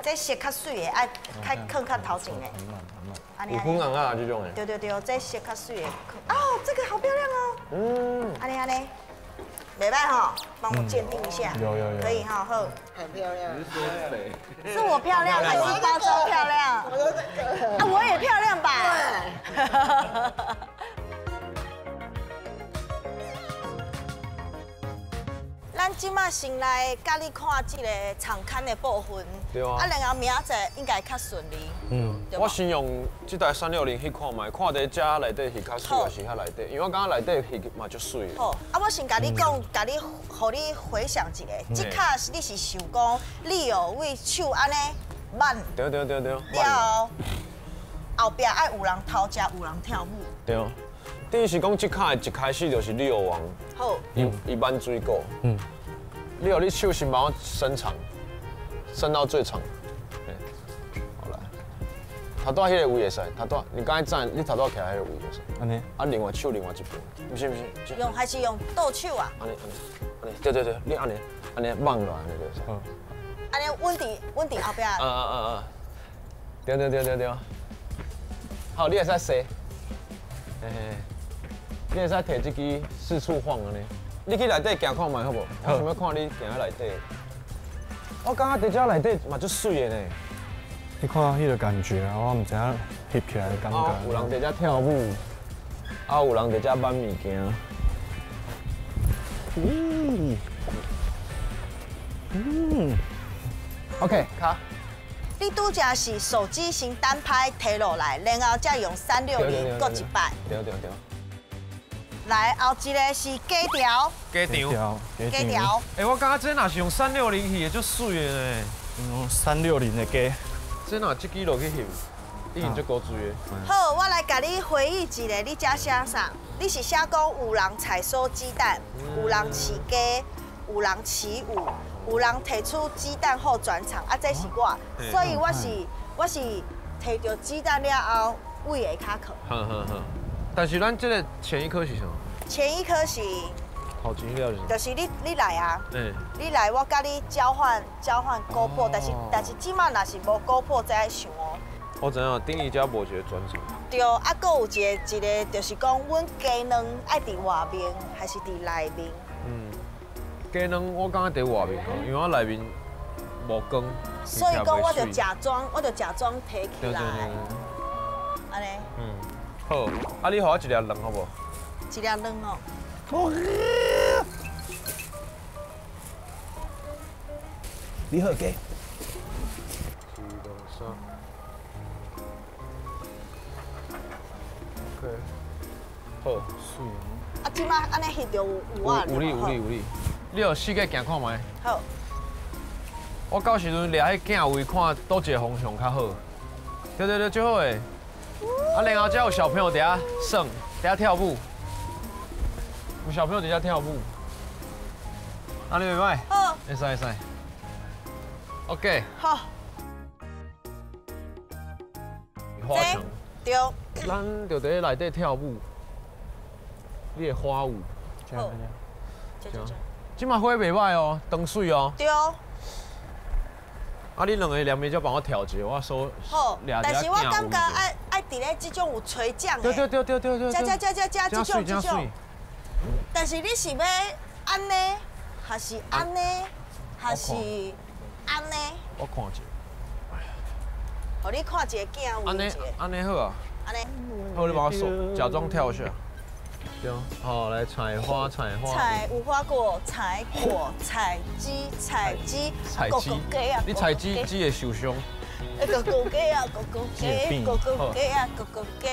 这色较媠的，爱较放较头前的。有粉红啊，这种的。对对对，这色较媠的。哦，这个好漂亮哦。嗯。按呢按呢，袂歹吼，帮我鉴定一下。有有有。可以哈，好。很漂亮。是我漂亮还是包装漂亮？啊，我也漂亮吧？咱这马先来佮你看这个场刊的部分，对啊，啊，然后明仔载应该较顺利。嗯，我先用这台360去看觅，看佇遮内底翕较媠，还是遐内底？因为我感觉内底翕嘛足媠。好，啊，我先共你讲，共你，予你回想一下，这卡你是想讲，你有为手按呢慢，对对对对。了后，后壁爱有人偷食，有人跳舞。对。等于是讲，这卡一开始就是李友王，好，伊挽水果，嗯，你哦，你手先帮我伸长，伸到最长，好来，头拄仔彼个位会使，头拄你刚才站，你头拄仔徛彼个位会使，按呢，啊，另外手另外一边，毋是毋是，用还是用倒手啊？按呢按呢按呢，对对对，你按呢按呢放落来，按呢就会使。按呢，阮伫后壁。嗯嗯嗯嗯，对对对对对，好，你会使踅，嘿嘿。你会使提这支四处晃按呢？你去内底行看觅好无？我想欲看你行内底。我感觉伫遮内底嘛足媠的呢。你看彼个感觉啊，我毋知影翕起来的感觉。有人伫遮跳舞，啊，有人伫遮挽物件。嗯嗯。OK，卡。你拄才是手机先单拍提落来，然后再用360阁一摆。对对对。来，后一个是鸡条。鸡条，鸡条。哎，我感觉这若是用360翕的，足媠的呢。用360的鸡。这若这支落去翕，已经足古锥的。好，我来共你回忆一下，你遮写啥？你是写讲有人采收鸡蛋，有人饲鸡，有人起舞，有人提出鸡蛋后转场，啊，这是我，所以我是提著鸡蛋了后，位下骹囥。好好好。但是咱这个前一颗是啥？前一颗是头前了是？就是你来啊，你来我佮你交换股票，但是这马若是无股票，才爱想哦。我知影，顶伊遮无一个转场。对，啊，阁有一个就是讲，阮鸡卵爱伫外面还是伫内面？嗯，鸡卵我感觉伫外面，因为我内面无光。所以讲，我就假装提起来，按呢。嗯。好，啊，你予我一粒卵好无？一粒卵哦。你好，鸡。一、二、三。OK。好，媠。啊，这马按呢翕著有啊。有理有理有理。你予四界行看觅。好。我到时阵掠彼镜位，看佗一个方向较好。对对对，最好的。啊，然后遮有小朋友伫遐耍，伫遐跳舞，有小朋友伫遐跳舞。啊，你袂歹？好。会使会使。OK。好。花墙。对。咱就伫内底跳舞，你的花舞。好。这马花袂歹哦，长媠哦。对。啊，你两个两边就帮我调节，我手。好，但是我感觉爱伫咧这种有垂降的。对对对对对对。加加加加加，这种这种。但是你是欲按呢，还是按呢，还是按呢？我看一下。予你看一个镜按呢按呢好啊。按呢。好，你帮我手，假装跳一下。对，好，来采花，采花。采无花果，采果，采鸡，采鸡，采鸡。你采鸡，鸡会受伤。狗狗鸡啊，狗狗鸡，狗狗鸡啊，狗狗鸡。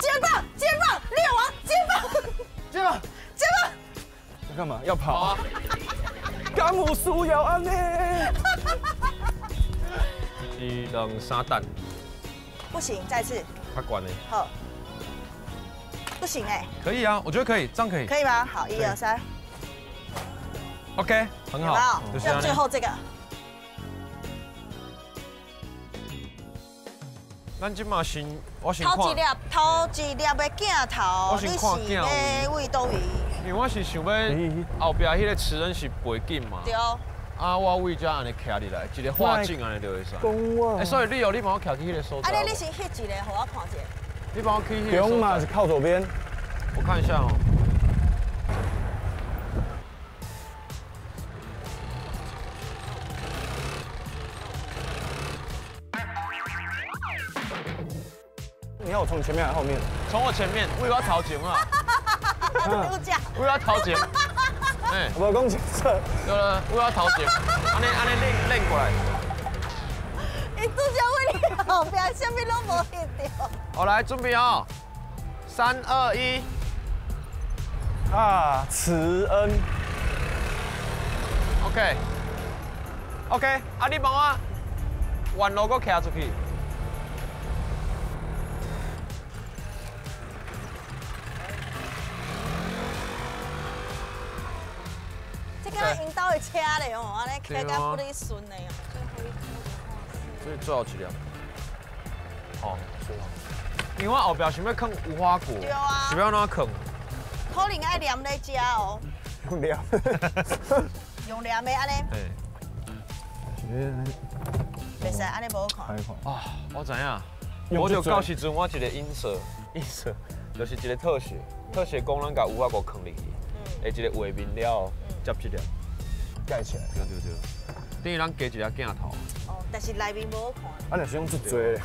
肩膀，肩膀，猎王，肩膀，肩膀，肩膀。要干嘛？要跑？敢有需要按呢？一、两、三，等。不行，再次。他管呢？好。不行哎。可以啊，我觉得可以，这样可以。可以吗？好，一二三。OK，很好。要最后这个。咱这马先，我先看。头一粒，头一粒的镜头，你是欲位佗位？因为我是想欲后壁彼个词人是背景嘛。对。啊，我位遮按呢徛入来，一个画境按呢就会使。哎，所以你哦，你帮我徛去彼个所在。啊，你先翕一个，予我看一下。你帮我去彼个。不用嘛，是靠左边。我看一下哦。你要我从前面还是后面？从我前面，为我头前啊。为我头前。哎，无讲清楚。对了，为我头前，按呢按呢练练过来。伊拄才位你后壁，啥物拢无翕著。好，来准备哦，3、2、1。啊，慈恩。 OK。OK，啊，你帮我沿路阁徛出去。这敢𪜶兜的车咧哦，按呢开甲不离顺的哦。所以最后一粒。哦，因为我后壁想欲囥无花果，对啊，是欲按怎囥？可能爱黏咧食哦。用黏。用黏的按呢。袂使按呢无好看。啊，我知影。我就到时阵我一个音色，音色就是一个特写，特写讲咱共无花果囥入去，的一个画面了。接这粒盖起来，对对对，等于咱加一粒镜头。哦，但是内面无好看。啊，若是用足济咧。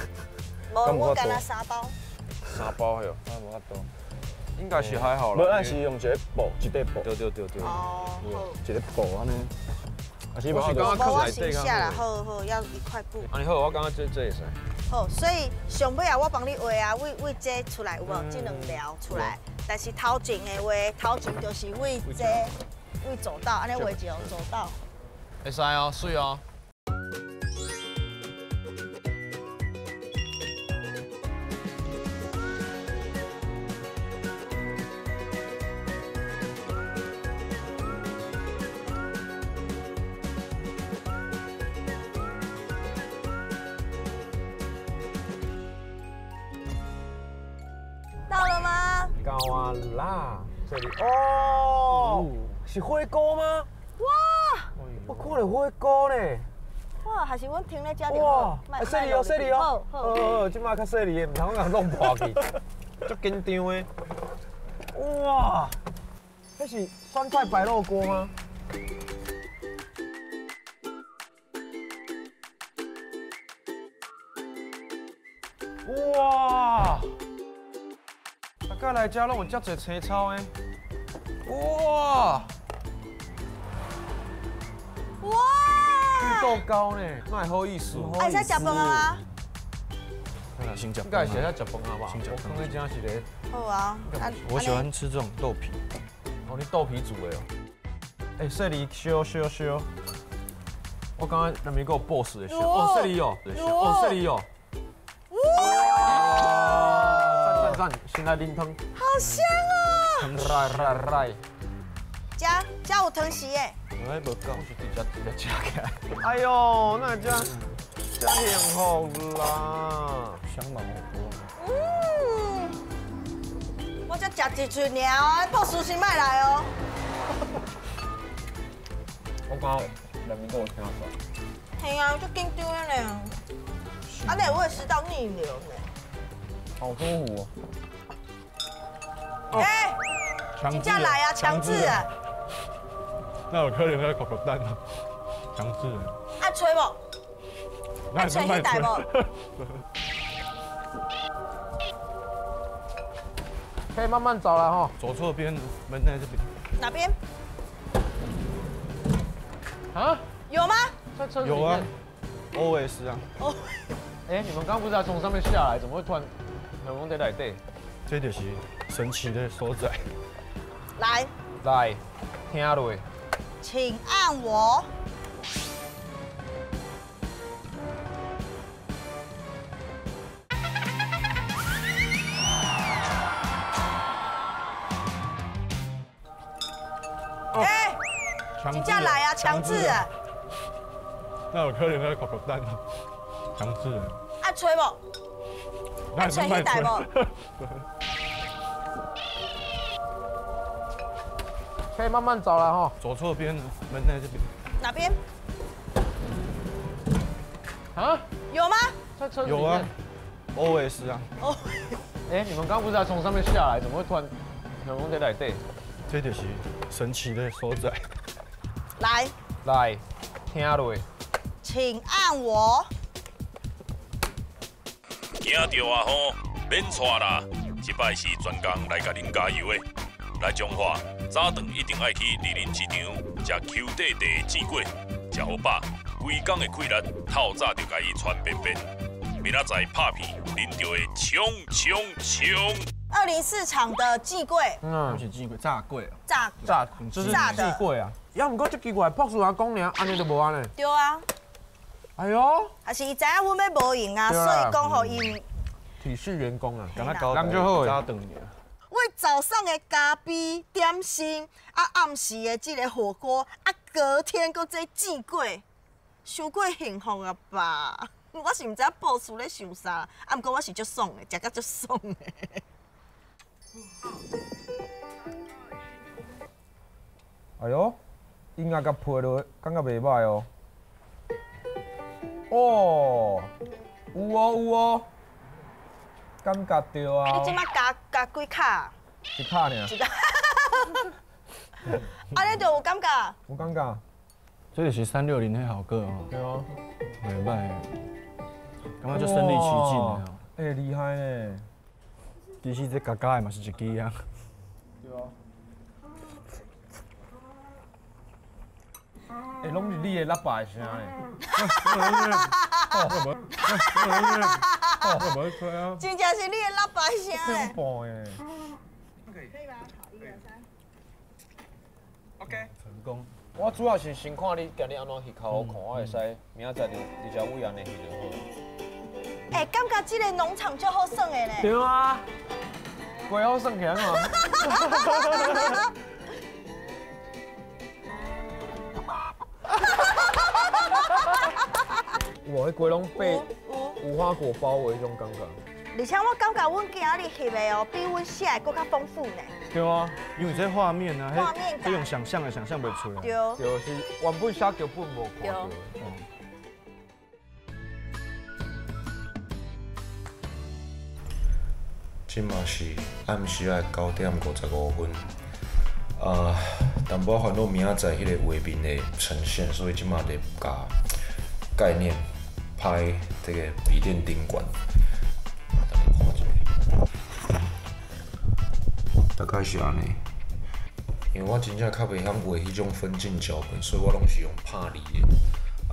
无，我干焦3包。3包哟，啊，无法度。应该是还好啦。无，咱是用一个布，一块布。对对对对。哦，好。一个布按呢。我是感觉无我先写啦，好好，要一块布。按呢好，我感觉这会使。好，所以上尾啊，我帮你画啊，为为这出来有无？这两条出来，但是头前的画，头前就是为这。位走道，按呢画一个走道。会使哦，媠哦。到了吗？到啊啦，这里哦。是火锅吗？哇！我看到火锅呢。哇，还是阮停咧遮就好。哇！细腻哦，细腻哦。好，好，这摆较细腻的，毋通共弄破去。足紧张的。哇！这是酸菜白肉锅吗？哇！大家来遮拢有遮济青草的。哇！哇！绿豆糕呢？哪会好意思？会使食饭啊吗？先食。应该是会使食饭啊吧？我感觉真是咧。好啊。我喜欢吃这种豆皮。哦，你豆皮煮的哦。哎，雪梨烧烧烧。我刚刚那边有 boss 的烧。哦，雪梨哦。哦，雪梨哦。哇！赞赞赞！先来啉汤。好香哦！来来来。加加有汤匙的。哎，无够，是直接直接吃起来。哎呦，那这这幸福啦！香茅火锅。嗯，我才食一喙尔哦，朴素先莫来哦。我刚内面阁有听出。系啊，足紧张的呢。啊，你会食到逆流呢。好舒服哦。哎，真正来啊，强制啊！那有可能在口口蛋啊，强制。啊，吹无？那吹彼台无？可以慢慢找了哈。走错边，门在这边。哪边？啊？有吗？在车子有啊，OS 啊。哦。哎，你们刚不是才从上面下来，怎么会突然很往这内底？这就是神奇的所在。来。来，听落。请按我。哎，真正来啊，强制啊！那有可能在口口蛋啊，强制。啊，吹无？啊，吹彼台无？可以慢慢找了哈。走错边，门在这边。哪边？啊？有吗？在车子有啊，OS 啊。哦。哎，你们刚不是才从上面下来，怎么会突然很往这内底？这就是神奇的所在。来。来，听落。请按我。惊到啊吼，免掣啦！这摆是专工来共恁加油的。来彰化，早顿一定爱去二林市场食邱块地的煎粿，食好饱，规工的气力透早就共伊传遍遍。明仔载拍片，恁就会冲冲冲！二林市场的煎粿，嗯，是煎粿，炸粿，炸炸，就是炸的煎粿啊。也毋过这奇怪，博士阿讲尔，按呢就无按呢。对啊。哎呦，还是伊知影阮欲无闲啊，所以讲予伊体恤员工啊，敢若交人就好早顿尔。为早上的咖啡点心，啊暗时的这个火锅，啊隔天阁这煎粿，伤过幸福啊吧？我是毋知影博士咧想啥，啊，毋过我是足爽的，食甲足爽的。哎呦，音乐共配落，感觉袂歹哦。哦，有哦有哦，感觉到啊。你这摆加加几卡？一卡尔。一卡。按呢就有感觉。有感觉。这就是360那效果哦。对啊。袂歹，感觉就身临其境的哦。哎，厉害呢。其实这加加的嘛是一支啊。对啊。哎，拢是你的喇叭的声呢。真正是你的喇叭声哎。恐怖的。可以吗？好，一二三。 OK。成功。我主要是先看你今日按怎翕较好看，我会使明仔载伫伫遮位按呢翕就好。哎，感觉这个农场足好耍的呢。对啊，规好耍起来嘛。哇，彼鸡拢被无花果包围，彼种感觉。而且我感觉阮今仔日翕的哦，比阮写的阁较丰富呢。对啊，因为这画面啊，画面这用想象的想象袂出来。对，对，是原本写剧本无看到。这嘛是暗时仔9点55分，啊，淡薄烦恼明仔载彼个画面的呈现，所以这嘛伫共概念拍这个笔电顶管。等你看一下，大概是按呢。因为我真正较袂晓画彼种分镜脚本，所以我拢是用拍字的。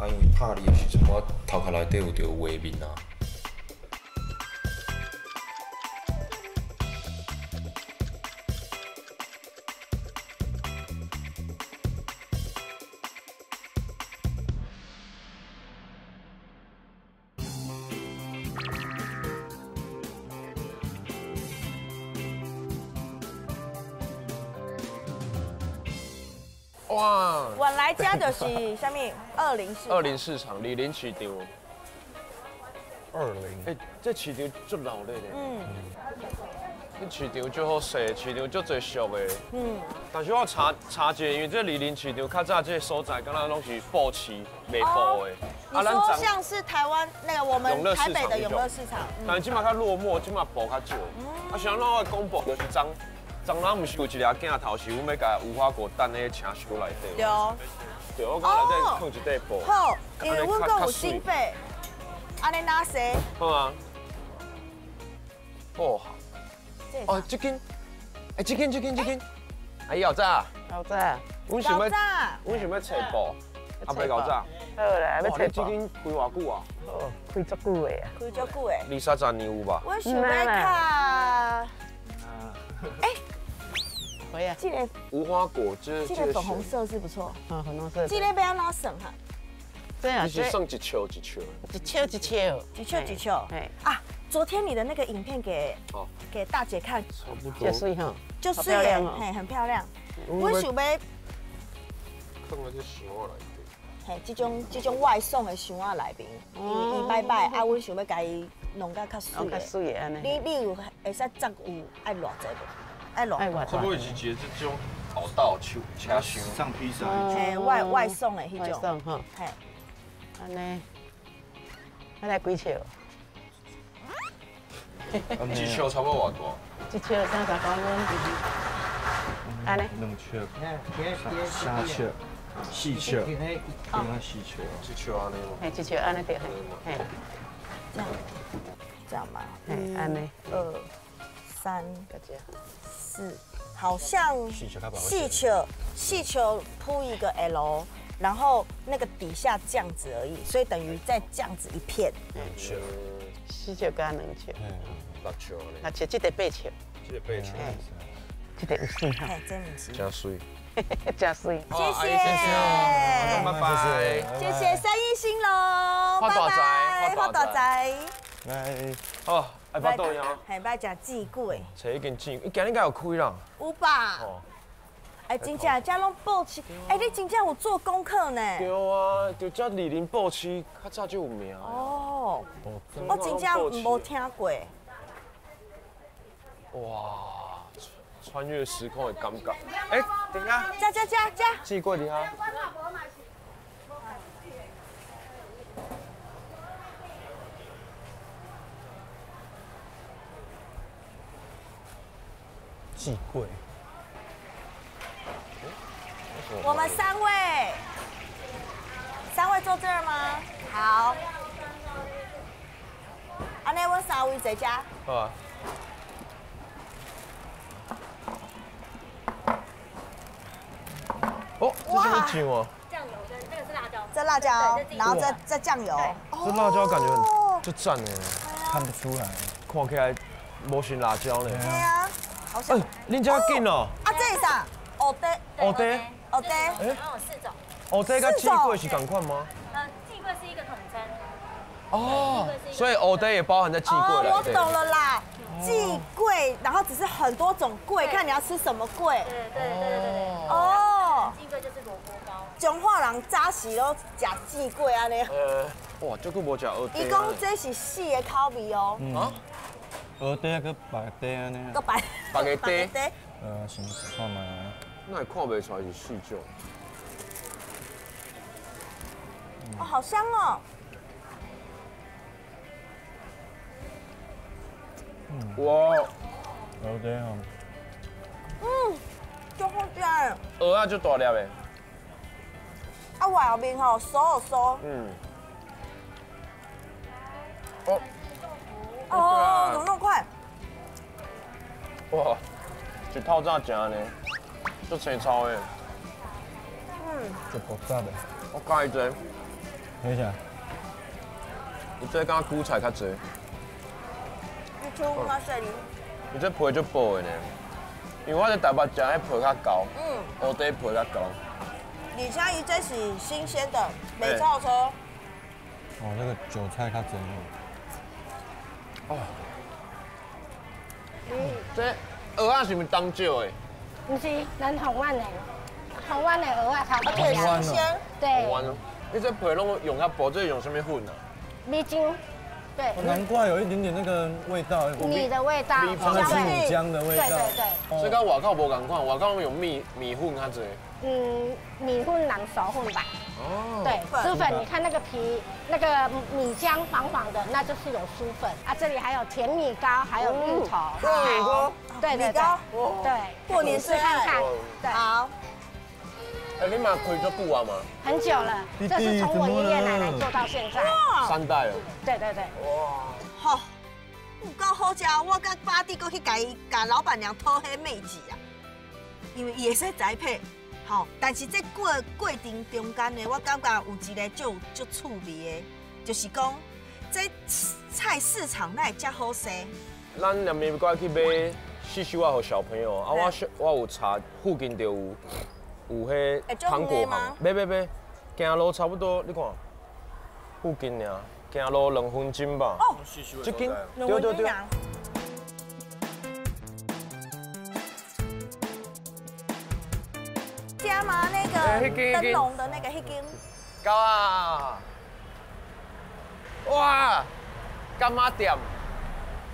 啊，因为拍字的时阵，我头壳内底有著画面啊。哇！原来这就是啥物？二林市。二林市场，二林市场。二林。哎，这市场足闹热的。嗯。去市场足好势，市场足济俗的。嗯。但是我查查一下，因为这莅林市场较早这个所在，敢若拢是布市卖布的。你说像是台湾那个我们台北的永乐市场，但是这马较落寞，这马布较少。啊，像咱我讲布就是昨昨咱毋是有一个镜头，是阮欲共无花果等咧车厢内底。对。对，我讲内底放一块布。好，因为阮阁有经费，按呢哪势？好啊。布行。哦，这间，哎，这间，这间，这间，阿姨好早。好早。阮想欲，阮想欲揣布，阿伯𠢕早。好啦，欲揣布。这间开偌久啊？哦，开足久的啊。开足久的。二三十年有吧？我想欲较，哎，可以啊。这个无花果，这这个粉红色是不错。啊，粉红色。这个欲按怎算哈？这样，你是算一笑一笑。一笑一笑。一笑一笑。啊，昨天你的那个影片给给大姐看，差不多。就水哈，就是耶，嘿，很漂亮。我想欲放在这箱仔内底。嘿，这种外送的箱仔内面，伊伊摆摆，啊，阮想欲共伊弄甲较媠的。较媠的按呢。你有会使折有爱偌济无？爱偌？差不多是一个这种后道手车箱上披萨。嘿，外送的彼种。外送吼。嘿，按呢，啊来几尺？一尺差不多偌大？一尺30公分。按呢？两尺，三尺，四尺，顶啊四尺，一尺按呢吗？嘿，一尺按呢对，嘿。这样，这样吧。嘿，按呢。 2、3、4，好像四尺，四尺铺一个 L，然后那个底下这样子而已，所以等于再这样子一片。两尺， 4尺加2尺， 6尺。6尺，这个8尺。这个8尺。这个有媠哈，真毋是。真媠。真媠。谢谢，拜拜。谢谢生意兴隆，发大财，发大财。来，好，爱巴肚呀。嘿，欲食煎粿。揣一间煎，伊今日敢有开啦？有吧？哎，真正遮拢报市，哎，你真正有做功课呢。对啊，就遮莅林报市，较早就有名。哦，我真正无听过。哇！穿越时空的感觉。哎，等下，加加加加，寄过伫遐。寄过。我们三位，三位坐这儿吗？好。按呢，阮三位坐遮。好啊。哦，这是什么酱哦？酱油跟这个是辣椒。这辣椒，然后这酱油。这辣椒感觉很就赞哎，看不出来，看起来无像辣椒呢。对啊，好像。恁遮紧哦。啊，这是啥？蚵嗲。蚵嗲。蚵嗲。哎，有4种。蚵嗲佮鸡粿是仝款吗？鸡粿是一个统称。哦，所以蚵嗲也包含在鸡粿里。我懂了啦。鸡粿，然后只是很多种粿，看你要吃什么粿。对对对对对。哦。鸡粿就是萝卜糕。彰化人早时拢食鸡粿按呢。哇，这久无食蚵嗲。伊讲这是4个口味哦。啊？蚵嗲佮白嗲按呢。佮白。白个嗲。先试看觅。那会看袂出来是4种。哦，好香哦。哇，蚵嗲哦。嗯，足好食。蚵仔足大粒的。啊，外面吼酥酥。嗯。哦。哦，怎么那么快？哇，一透早食呢，足青草的。嗯。足复杂的。我佮意这个。为啥？伊这敢若韭菜较济。你手较细。伊这皮足薄的呢，因为我伫台北食，彼皮较厚。嗯。蚵嗲皮较厚。而且伊这是新鲜的，袂臭臭。哦，那个韭菜较济。哦。嗯，这蚵仔是毋是东石的？毋是，咱台湾的，台湾的蚵仔较而且新鲜。对。台湾哦，你这皮拢用遐薄，这用啥物粉啊？米浆。对。难怪有一点点那个味道，米的味道，米米浆的味道。对对对。所以佮外口无仝款，外口拢用米米粉较济。嗯，米粉囊熟粉吧。哦。对，酥粉，你看那个皮，那个米浆黄黄的，那就是有酥粉啊。这里还有甜米糕，还有芋头。米糕。对对对。对。过年试看看。对。好。哎，你嘛开足久啊嘛？很久了，这是从我爷爷奶奶做到现在。三代了。对对对。哇。好，有够好食，我佮爸弟阁去共伊共老板娘讨彼秘籍啊，因为伊会使栽培。吼，但是这过过程中间呢，我感觉有一个足足趣味的，就是讲这菜市场哪会遮好势？咱两边过去买细修仔予小朋友啊，我我有查附近就有。有彼糖果行，买买买，行路差不多，你看，附近尔，行路2分钟吧。哦，这间，对对对。加吗？那个灯笼的那个那间。到啊！哇，柑仔店。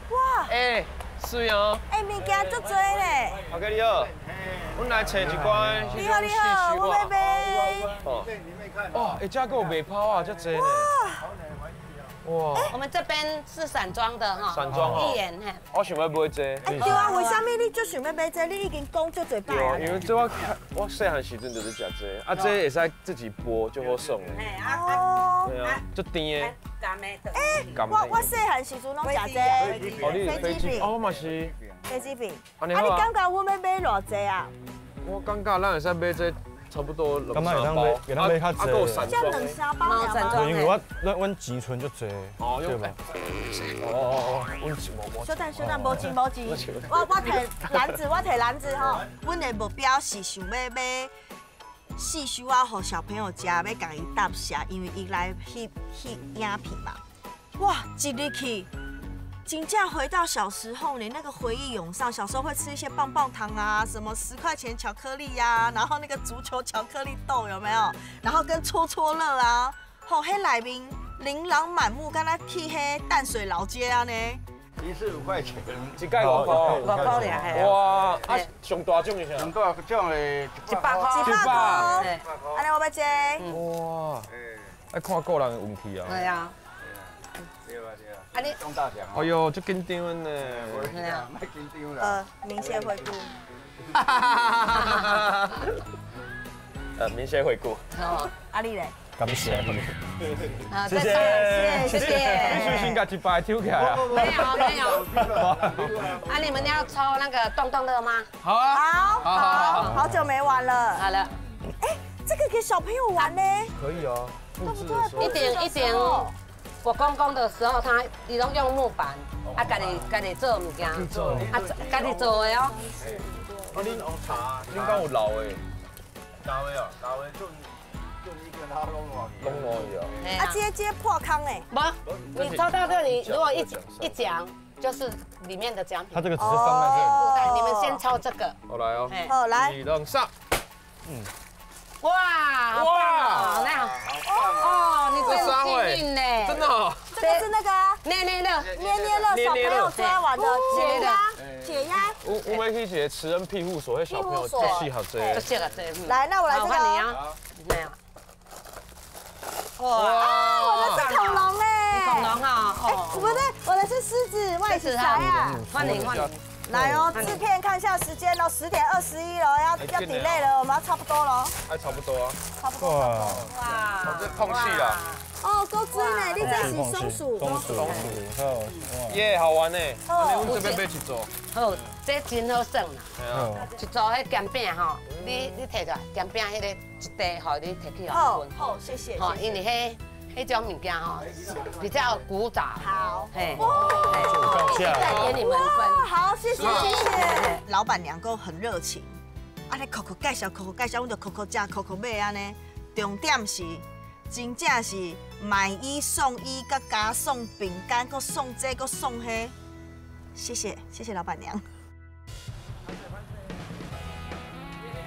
哇！欸，水哦。欸，物件足济咧。阿哥你好。阮来揣一寡。你好，你好，我要买。哦，哇，欸，这阁有卖抛啊，遮济呢。哇！我们这边是散装的哈。散装哦。一元嘿。我想欲买这。欸，对啊，为啥物你足想欲买这？你已经讲足济摆啊。因为这我我细汉时阵就是食这，啊，这会使自己剥就好爽。哦。对啊，足甜的。欸，我细汉时阵拢食这。哦，你飞机饼。哦，我嘛是。飞机饼。啊，你感觉阮欲买偌济啊？我感觉咱会使买这差不多两三包，啊，阁有散装。两三包尔因为我阮钱存足济，对吧？哦哦哦，阮钱无。小等小等，无钱无钱。我提篮子，我提篮子吼。阮的目标是想欲买细修仔，予小朋友食，欲共伊答谢，因为伊来翕翕影片嘛。哇，一入去。真正回到小时候，你那个回忆涌上。小时候会吃一些棒棒糖啊，什么10块钱巧克力呀，然后那个足球巧克力豆有没有？然后跟戳戳乐啊，吼，彼内面琳琅满目，敢若去彼淡水老街啊呢。一次5块钱，一盖5块，5块尔。哇，啊，上大种是啥？上大种的100块，100块。按呢我欲这。哇，爱看个人的运气啊。对啊。对啊对啊。啊你中大奖。哎呦，足紧张的呢。莫紧张啦。明谢惠顾。明谢惠顾。好，啊你咧？感谢。好，谢谢谢谢。你是先共一百抽起来啊？没有没有。啊，你们要抽那个洞洞乐吗？好啊。好，好，好久没玩了。好了。哎，这个给小朋友玩呢？可以啊。对不对？一点一点。我公公的时候，他伊拢用木板，啊，家己家己做物件，啊，家己做的哦。啊，恁茶，恁敢有老的？老的哦，老的就一个他拢烂去。拢烂去啊！啊，这这破空的。无，你抽到这里，如果一奖就是里面的奖品。他这个只是放在这里。对，你们先抽这个。好来哦。好来。一、二、三。嗯。哇哇，那哦，你真幸运呢，真的哦。这个是那个捏捏乐，捏捏乐，小朋友最爱玩的解压，解压。我们去一个慈恩庇护所，彼小朋友最适合这个。最适合这个。来，那我来这个。没有。哇，我的是恐龙哎。恐龙啊！哎，不对，我的是狮子，我也是啥呀？欢迎欢迎。来哦，制片看一下时间哦，10:21了，要 delay 了，我们要差不多了。哎，差不多啊。差不多。哇！这空气啊。哦，够水呢，你这是松鼠。松鼠。松鼠。耶，好玩呢。哦。阮这边买一组。好，这真好耍啦。一组彼咸饼吼，你提出来，咸饼彼个一袋，予你提去。好，好，谢谢。吼，因为彼种物件吼比较古早。好。嘿。再给你们分。好，谢谢谢谢。老板娘阁很热情，啊，咧扣扣介绍，扣扣介绍，阮就扣扣食，扣扣买按呢。重点是，真正是买一送一，阁加送饼干，阁送这，阁送彼。谢谢谢谢老板娘。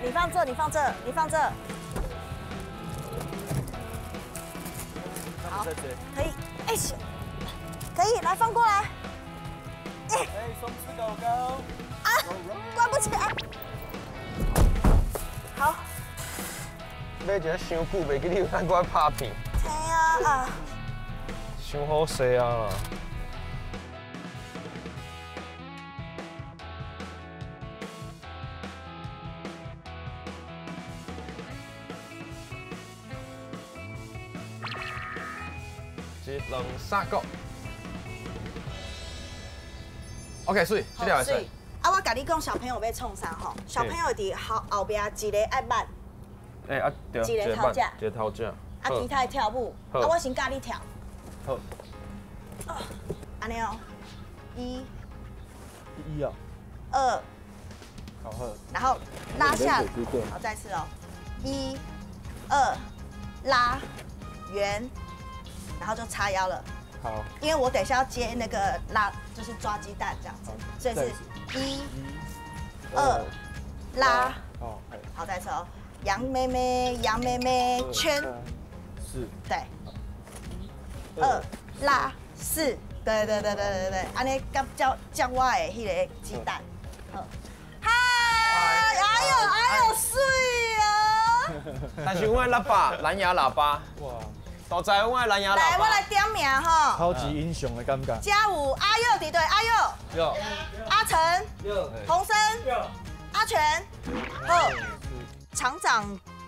你放这，你放这，你放这。好，可以，哎，可以。一，来放过来。哎，松弛狗狗。啊，关不起来。好。买一个伤久，袂记你有咱阁爱拍片。嘿啊啊！伤好势啊！一、两、三，go。OK，水，这条会使。啊，我共你讲，小朋友欲创啥吼？小朋友伫后后壁一个爱挽。欸啊，对，一个头只，一个头只。啊，其他的跳舞。啊，我先教你跳。好。按呢哦，一。一啊。二。好好。然后拉下，好，再次哦，一、二，拉，圆，然后就叉腰了。好。因为我等一下要接那个拉，就是抓鸡蛋这样子，所以是一、二，拉。好，再次哦。杨妹妹，杨妹妹，圈，四，对，二拉四，对对对对对对，按呢佮接接我的彼个鸡蛋，好，嗨，哎呦哎呦，媠哦！但是阮的喇叭，蓝牙喇叭，哇，都知阮的蓝牙喇叭。来，我来点名吼。超级英雄的感觉。嘉武、阿佑，对对，阿佑，阿成，洪森，阿全，好。厂长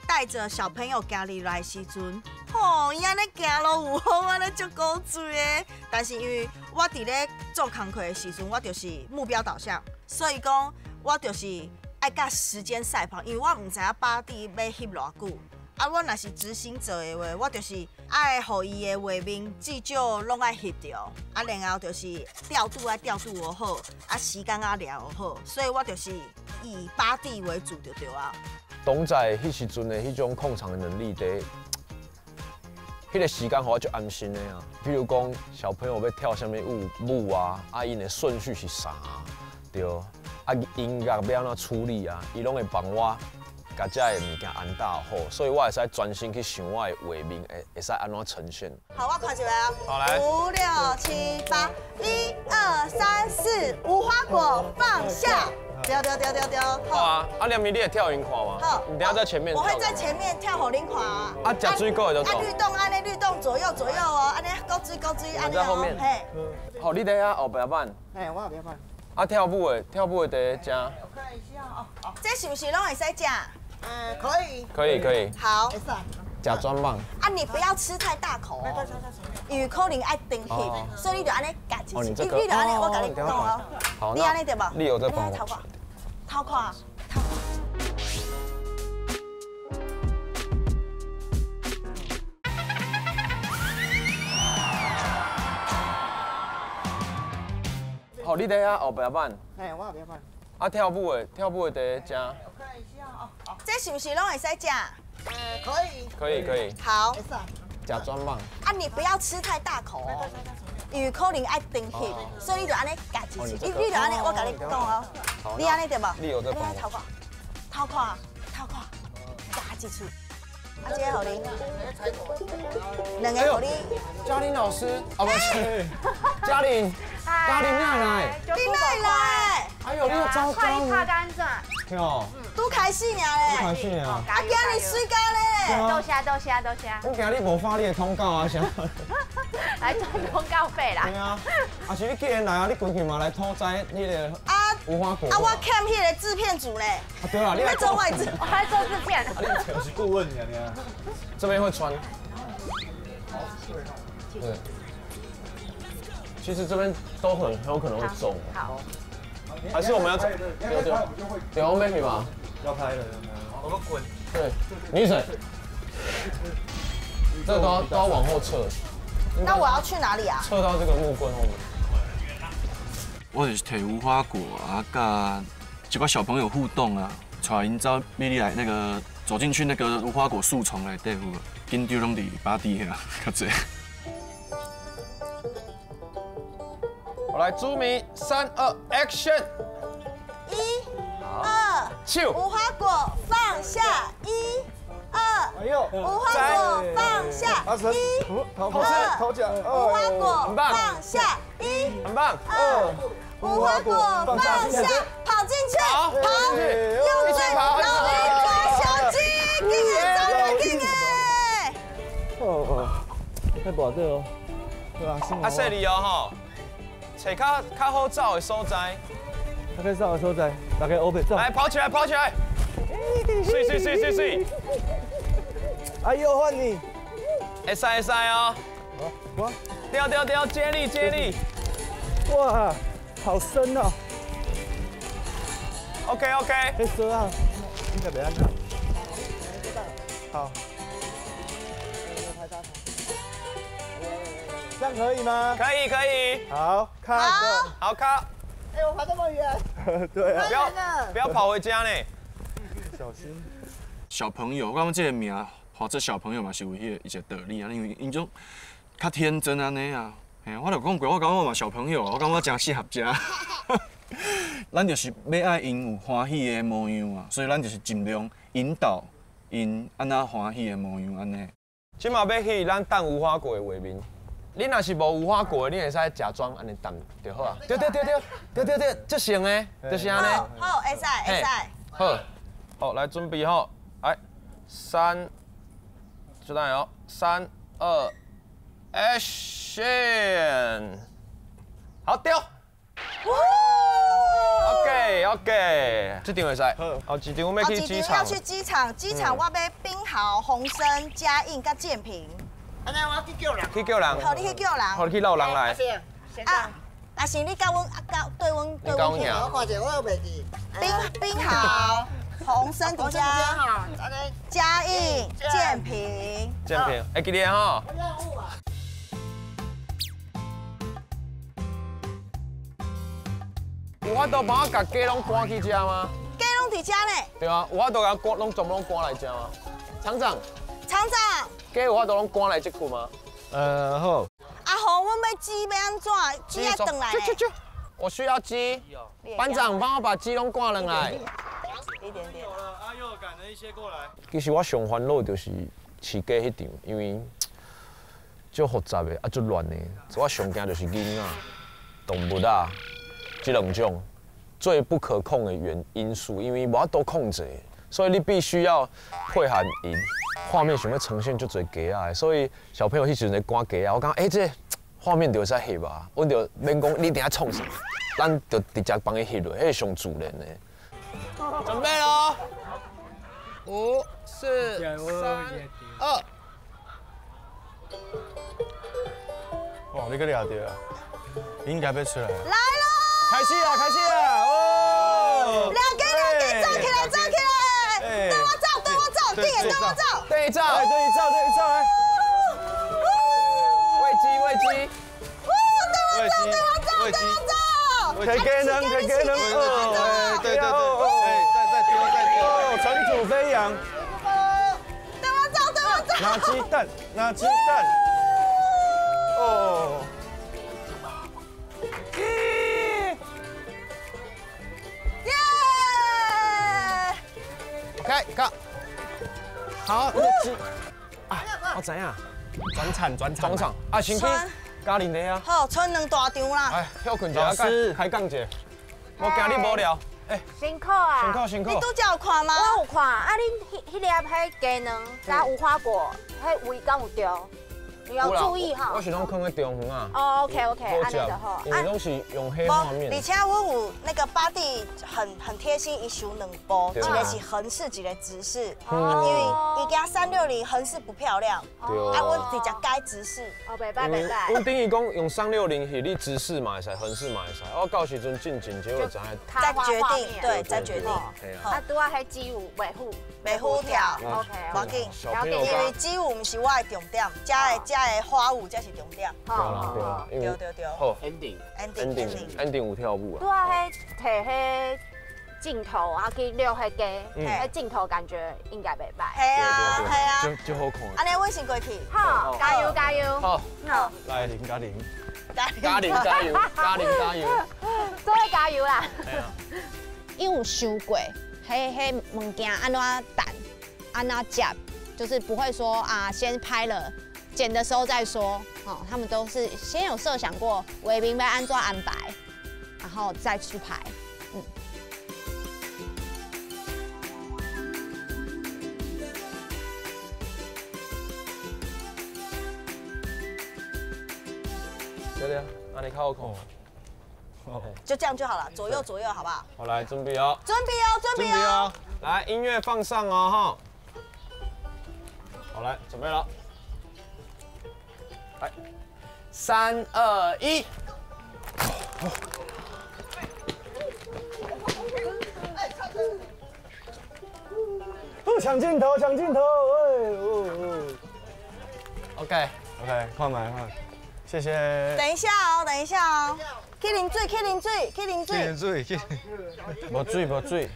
带着小朋友行入来时阵，吼，伊按呢行路有风，按呢足古锥的。但是因为我伫咧做工课的时阵，我就是目标导向，所以讲我就是爱佮时间赛跑，因为我毋知影巴蒂欲翕偌久。啊，我若是执行者的话，我就是爱予伊的画面至少拢爱翕著，啊，然后就是调度爱调度予好，啊，时间爱抓好，所以我就是以巴蒂为主就对啊。董仔彼时阵的彼种控场的能力，伫彼个时间，予我足安心的啊。比如讲，小朋友欲跳啥物舞舞啊，啊，𪜶的顺序是啥，对，啊，音乐欲按怎处理啊，伊拢会帮我共这个物件安搭好，所以我会使专心去想我的画面会会使按怎呈现。好，我看一下啊。好来。5、6、7、8，1、2、3、4，无花果放下。丢丢丢丢丢！好啊，啊，连咪你会跳予𪜶看吗？好，你等下在前面。我会在前面跳予恁看啊。啊，食水果的就。啊，律动，按呢律动左右左右哦，按呢勾水勾水，按呢。在后面。嘿。好，你伫遐后壁板。嘿，我后壁板。啊，跳舞的，跳舞的伫遮。我看一下哦。这是不是拢会使食？可以。可以可以。好。食专棒。啊，你不要吃太大口哦，因为可能爱长翕，所以你就按呢夹一次。你就按呢，我共你讲哦。好。你按呢对无？你有在帮我。偷看，偷看。好，你伫遐后壁板。嘿，我后壁板。啊，跳舞的，跳舞的伫遮。我看一下哦。这是不是拢会使食？可以。可以可以。好。食专棒。啊，你不要吃太大口哦，因为可能爱长翕，所以你就按呢夹一次。你就按呢，我共你讲哦。你按呢对无？你有在帮我。偷看，偷看，偷看，夹一次。啊，这个予你，两个予你。嘉玲老师，啊不是，嘉玲，嘉玲哪来？你哪来？哎呦，你又糟糕。快拍干净。对哦。拄开始尔咧。拄开始尔。啊，今日水干咧。多谢多谢多谢。我惊你无发你的通告啊，啥？来赚通告费啦。对啊，啊是你既然来啊，你规气嘛来讨债那个啊无花果。啊，我欠彼个制片组咧。啊对啦，你要做外制，我还做制片。我是顾问呀，你。这边会穿。对。其实这边都很有可能会中。好。还是我们要对对对，我们可以吗？要拍了，我们滚。对，女神，这都要往后撤。那我要去哪里啊？撤到这个木棍后面。我就是提无花果啊，佮一寡小朋友互动啊，带𪜶走美丽来那个走进去那个无花果树丛内底有无？紧张拢伫巴蒂遐较济。好，来，朱明，3、2，Action！ 1、2，无花果放下，1、2，无花果放下，1、2，无花果放下，1、很棒。二，无花果放下，跑进去，跑，用嘴，老鹰抓小鸡，紧的，走紧的。哦哦，太跋倒哦。对啊，啊，细腻哦吼，找较较好走的所在。较好走的所在，大家乌白走。来，跑起来，跑起来。水水水水水。哎呦，换你。会使会使哦。我。对对对，接力接力。哇，好深哦。 OK OK。太深啊，应该袂安怎。好。这样可以吗？可以可以。好，卡。好卡。哎，我跑这么远。对啊。不要不要跑回家呢。小心。小朋友，我感觉这个名，或者小朋友嘛是有彼个一个道理啊，因为𪜶种较天真按呢啊。嘿，我就讲过，我感觉我嘛小朋友，我感觉我真适合遮。咱就是欲爱𪜶有欢喜的模样啊，所以咱就是尽量引导𪜶按怎欢喜的模样按呢。这马欲去咱等无花果的画面。你若是无无花果的，你会使假装按呢等就好啊。对对对对对对对，这成的，就是按呢。好，会使会使。好，好，来准备好，来，三，就等下哦，3、2，Action！好丢。OK OK，这场会使。好，一场我欲去机场。要去机场，机场我欲冰豪、鸿升、嘉应佮建平。按呢我去叫人。去叫人。好，你去叫人。好，你去闹人来。啊，阿是你佮阮啊，佮对阮对阮去。我看者我又袂记。冰豪、鸿升伫遮，嘉应、建平。建平，会记得吼。有法度帮我共鸡拢赶去食吗？鸡拢伫遮呢。对啊，有法度共赶拢全部拢赶来食吗？厂长。厂长。鸡有法度拢赶来这区吗？好。阿红，阮欲鸡欲按怎？鸡爱转来。我需要鸡。班长，帮我把鸡拢赶转来。一点点。阿佑赶了一些过来。其实我上烦恼就是饲鸡彼场，因为足复杂的，啊足乱的。我上惊就是囡仔、动物啊。这两种最不可控的原因素，因为无法度控制，所以你必须要配合𪜶。画面想欲呈现足济鸡仔的，所以小朋友彼时阵咧赶鸡仔，我感觉这画面就会使翕啊，阮就免讲你伫遐创啥，咱就直接帮伊翕落，彼个上自然的。准备咯，5、4、3、2。哇，你阁掠著啊？应该欲出来。来咯！开始啦，开始啦！哦，两个两个，走起来，走起来！对我走，对我走，紧的对我走，对走，对走，对走，来！喂鸡，喂鸡！对我走，对我走，对我走！提鸡卵，提鸡卵，对对对，再丢，再丢！尘土飞扬！对我走，对我走！拿鸡蛋，拿鸡蛋！哦。 OK，go。好，鸡。啊，我知影。转场，转场。转场。啊，先去嘉玲的啊。好，剩两大场啦。哎，歇困一下，开讲一下。我惊你无聊。哎，辛苦啊！辛苦辛苦。你拄才有看吗？我有看。啊，恁彼粒彼鸡卵佮无花果，彼位敢有对？你要注意哈。我是拢囥佇中远啊。哦，OK OK，按呢就好。因为拢是用彼画面。而且阮有那个巴蒂很贴心，伊收两部，一个是横式，一个直式。因为伊惊360横式不漂亮，啊，阮直接改直式。哦，袂歹袂歹。阮等于讲用360翕，你直式嘛会使，横式嘛会使。我到时阵进前就知影。再决定，对，再决定。啊，拄仔彼鸡有袂赴，袂赴跳。 OK，无要紧，因为鸡舞毋是我的重点，遮的花舞才是重点。对啦对啦，对对对。好，ending ending ending 有跳舞啊。拄仔彼提彼镜头啊去遛彼鸡，彼镜头感觉应该袂歹。系啊系啊，就好看。按呢，阮先过去。好，加油加油。好，好，来林加林，加林加油，加林加油，做伙加油啦。因有想过，彼物件按怎等，按怎接，就是不会说啊，先拍了。剪的时候再说。哦，他们都是先有设想过画面欲按怎安排，然后再去拍。嗯。对对，按呢较好看。就这样就好了，左右左右，好不好？好，来准备哦。准备哦，准备哦。来，音乐放上哦，哈。好，来，准备了。来，3、2、1。抢镜头，抢镜头，哎哦。OK OK，看麦看。谢谢。等一下哦，等一下哦，去啉水，去啉水，去啉水。去啉水，去。无水，无水。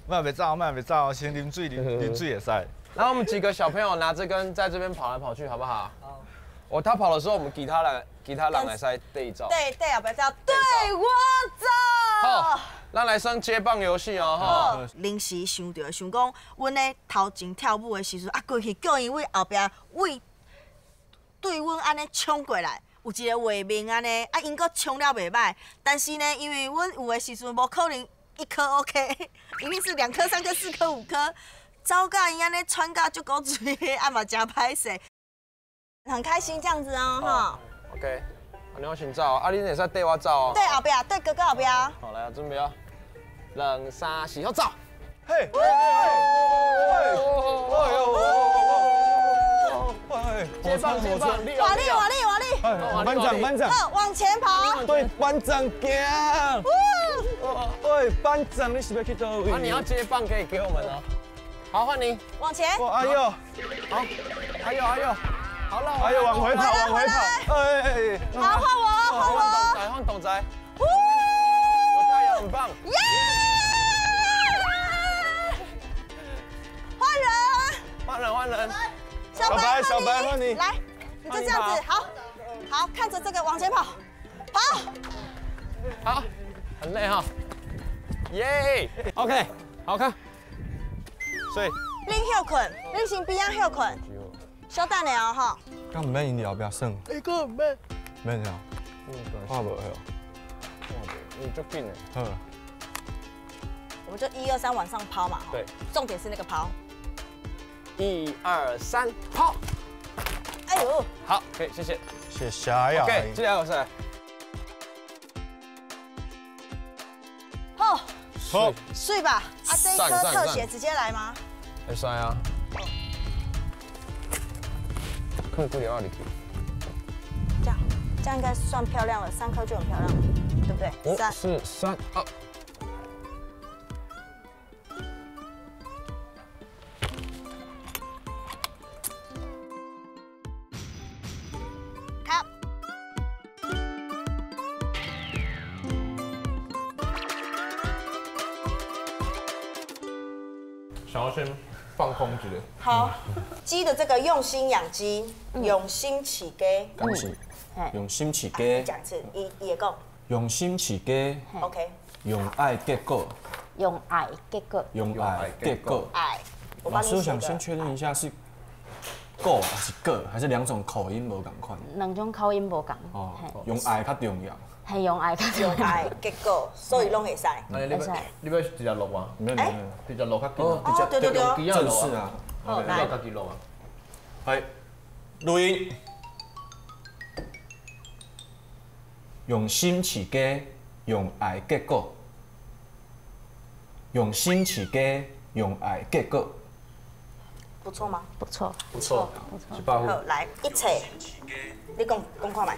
莫别走，莫别走，先啉水，啉水会使。然后我们几个小朋友拿这根在这边跑来跑去，好不好？好。哦，他跑的时候，我们其他人来使对照。对对啊，别走，对我走。好，咱来耍接棒游戏哦，哈。临时想到，想讲，阮咧头前跳舞的时阵，啊，过去叫伊为后壁位对阮按呢冲过来。有一个画面按呢，啊，𪜶阁冲了袂䆀，但是呢，因为阮有的时阵无可能一颗 OK，一定是2颗、3颗、4颗、5颗，走甲伊按呢喘甲足古锥的，啊嘛真歹势，很开心这样子哦，哈。OK，你我先走，啊，你会使缀我走哦。对后壁，对哥哥后壁。好，来啊，准备啊，2、3、4，好走。嘿！接棒接棒，瓦力瓦力瓦力！班长班长，好，往前跑。对，班长行。喂，班长，你是欲去佗位？啊，你要接棒可以给我们哦。好，换你。往前。哎呦，好，哎呦哎呦，好了，哎呦，往回跑，往回跑。哎，好，换我，换我。换董仔，有太阳很棒。耶！换人。换人，换人。小白，小白，换你。来，你就这样子，好，好，看着这个往前跑，跑，好，很累哈，耶，OK，好看。所以，恁歇困，恁先边仔歇困，稍等下哦，哈。敢毋免𪜶后壁耍？哎，阁毋免。免啊。看无许。看无，你足紧的。好。我们就1、2、3往上抛嘛。对。重点是那个抛。1、2、3，抛！哎呦，好，可以，谢谢，谢谢呀。OK，这两个是。好，好，水吧。啊，这一颗特写直接来吗？会使啊。看几粒仔入去。这样，这样应该算漂亮了，3颗就很漂亮了，对不对？5、4、3、2。想要先放空一下。好，鸡的这个用心养鸡，用心饲鸡。敢是，用心饲鸡。讲一次，伊会讲。用心饲鸡。 OK。用爱结果。用爱结果。用爱结果。爱。老师，我想先确认一下是果还是个，还是两种口音无仝款？两种口音无仝。哦，用爱较重要。系用爱较重要。用爱结果，所以拢会使。那你欲直接录吗？没有，直接录较紧。哦，对对对，正式啊。好，来。家己录啊。来，录音。用心饲鸡，用爱结果。用心饲鸡，用爱结果。不错吗？不错，不错，不错。100分。好，来一切，你讲讲看觅。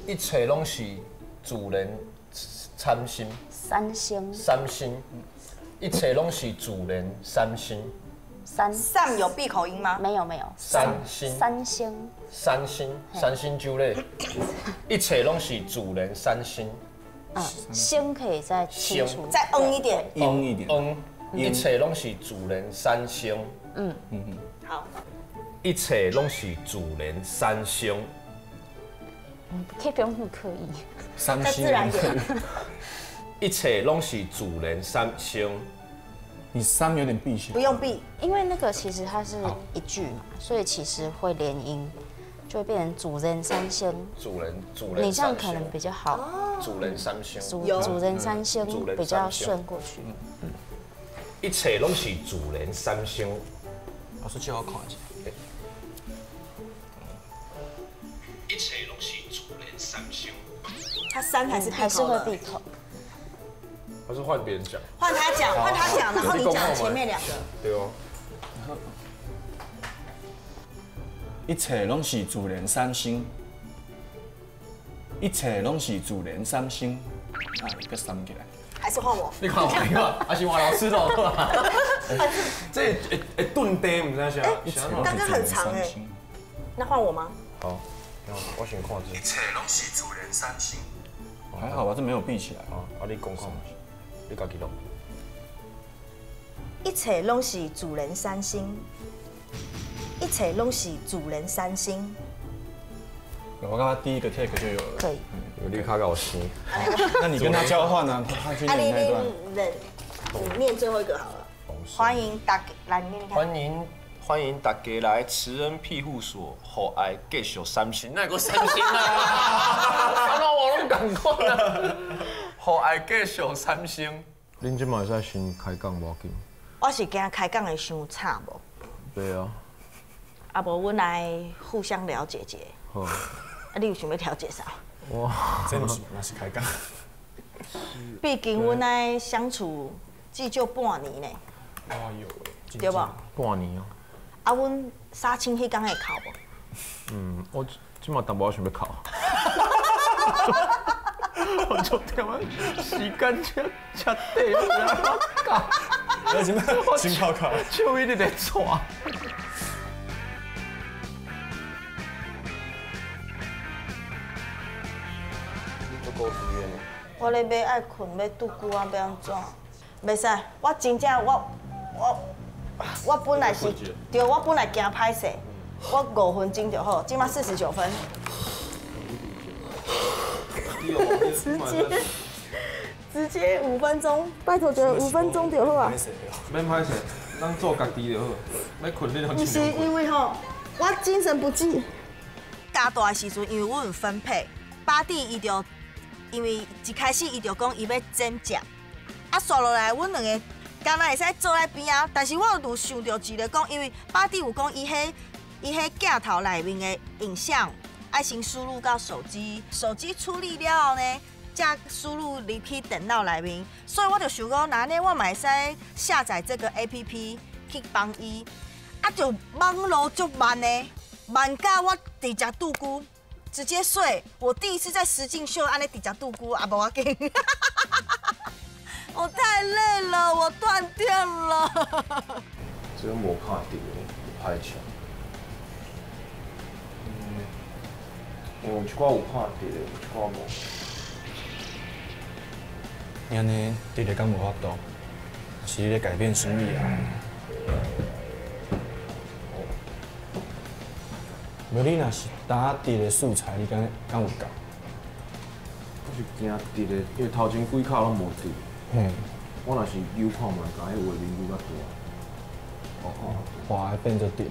一切拢是自然产生。三星。三星，一切拢是自然三星。三。三有闭口音吗？没有没有。三星。三星。三星，三星酒类。一切拢是自然三星。嗯，星可以再清楚。再嗯一点。嗯一点。嗯，一切拢是自然产生。嗯嗯。好。一切拢是自然产生。可以不用那么刻意。三再自然点。一切拢是自然产生。你三有点避嫌。不用避，因为那个其实它是一句嘛，所以其实会连音。就会变成主人三星。主人主人，你这样可能比较好。主人三星，主人三星比较顺过去。一切拢是自然三星。老师借我看一下。一切拢是自然三星。他三还是还是会闭口？还是换别人讲？换他讲，换他讲，然后你讲前面两个。对哦。一切拢是自然产生，一切拢是自然产生。啊，阁三起来。还是换我？你看我，你看，还是换老师咯。这会顿地，毋知啥。刚刚很长哎。那换我吗？好，我先看这。一切拢是自然产生。还好吧，这没有闭起来啊。啊，你讲看，你家己录。一切拢是自然产生。一切拢是自然产生。我刚刚第一个 take 就有了。可以。有你较够生。那你跟他交换啊？他去念那一段。你念最后一个好了。欢迎大家来念念看。欢迎大家来慈恩庇护所，予爱继续三星，哪个三星啊？我我拢共款啊！予爱继续三星。恁这马会使先开讲无要紧。我是惊开讲会伤吵无。对啊。啊无，阮来互相了解一下。好。啊，你有想欲了解啥？哇，这毋是嘛是开讲。毕竟阮爱相处至少半年呢。哎呦喂，对无？半年哦。啊，阮杀青彼工会哭无？嗯，我这马淡薄仔想欲哭。我足忝啊，时间遮遮短，我心口哭，手一直咧掣。我咧欲爱睏，欲拄久啊，欲按怎？袂使，我真正我本来是，对，我本来惊歹势，我5分钟就好，这马49分。直接5分钟，拜托，觉得5分钟就好啊。免歹势，咱做家己就好，欲睏你不是因为吼，我精神不济。加大的时阵，因为阮有分配，巴蒂伊就。因为一开始伊就讲伊欲剪接，啊，煞落来，阮两个敢若会使坐在边仔，但是我有想到一个讲，因为巴蒂有讲伊彼镜头内面的影像爱先输入到手机，手机处理了后呢，才输入入去电脑内面，所以我就想讲，那按呢我嘛会使下载这个 APP 去帮伊，啊，就网路足慢的，慢到我直接拄久。直接睡，我第一次在实境秀按呢直接度孤啊，无要紧。我太累了，我断电了。这个无拍直的，歹笑。因为有一寡有拍直的，有一寡无。你按呢直的敢无法度，是你咧改变心意啊。无你若是打直的素材，你敢有够？我是惊直的，因为头前几口拢无直。嘿。我若是扭看觅，共彼画面扭较大。哦哦，画会变做直的。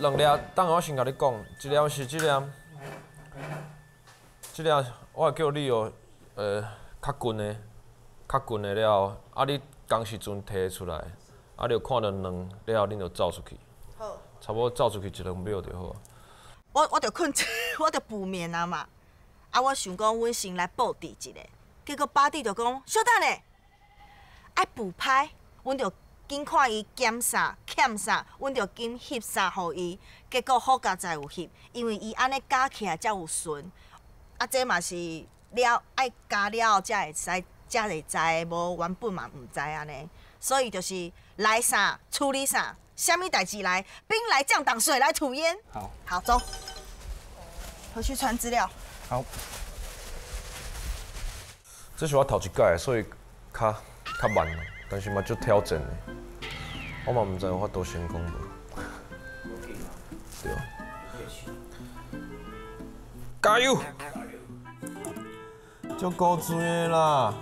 两粒，等下我先共你讲，一粒是这粒，这粒我会叫你哦，较近的，较近的了后，啊你仝时阵提出来，啊你就看到两了后，恁就走出去。好。差不多走出去一两秒就好。我就睏，我就补眠啊嘛。啊，我想讲，阮先来布置一下，结果巴蒂就讲，小等下，爱补拍，阮就。紧看伊减啥欠啥，阮就紧翕啥予伊。结果好佳哉有翕，因为伊按呢加起来才有顺。啊，这嘛是了爱加了后才会使，才会知，无原本嘛毋知按呢。所以就是来啥处理啥，啥物代志来，兵来将挡，水来土掩。好，好走，回去传资料。好。这是我头一届，所以较慢。但是嘛，足挑战的，我嘛毋知有法度成功无。对。加油！足古锥的啦。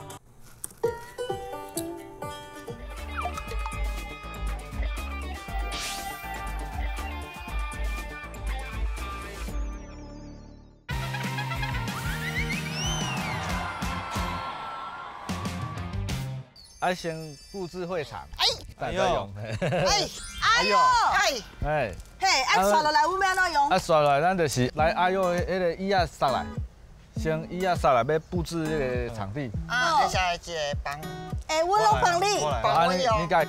啊，先布置会场，哎，再用。哎，哎呦，哎，哎，嘿，啊，刷落来，阮欲按怎用？啊，刷落来，咱就是来，阿佑彼个椅仔杀来，先椅仔杀来，欲布置彼个场地。啊，接下来这个帮。哎，阮拢帮你。帮我用。你改。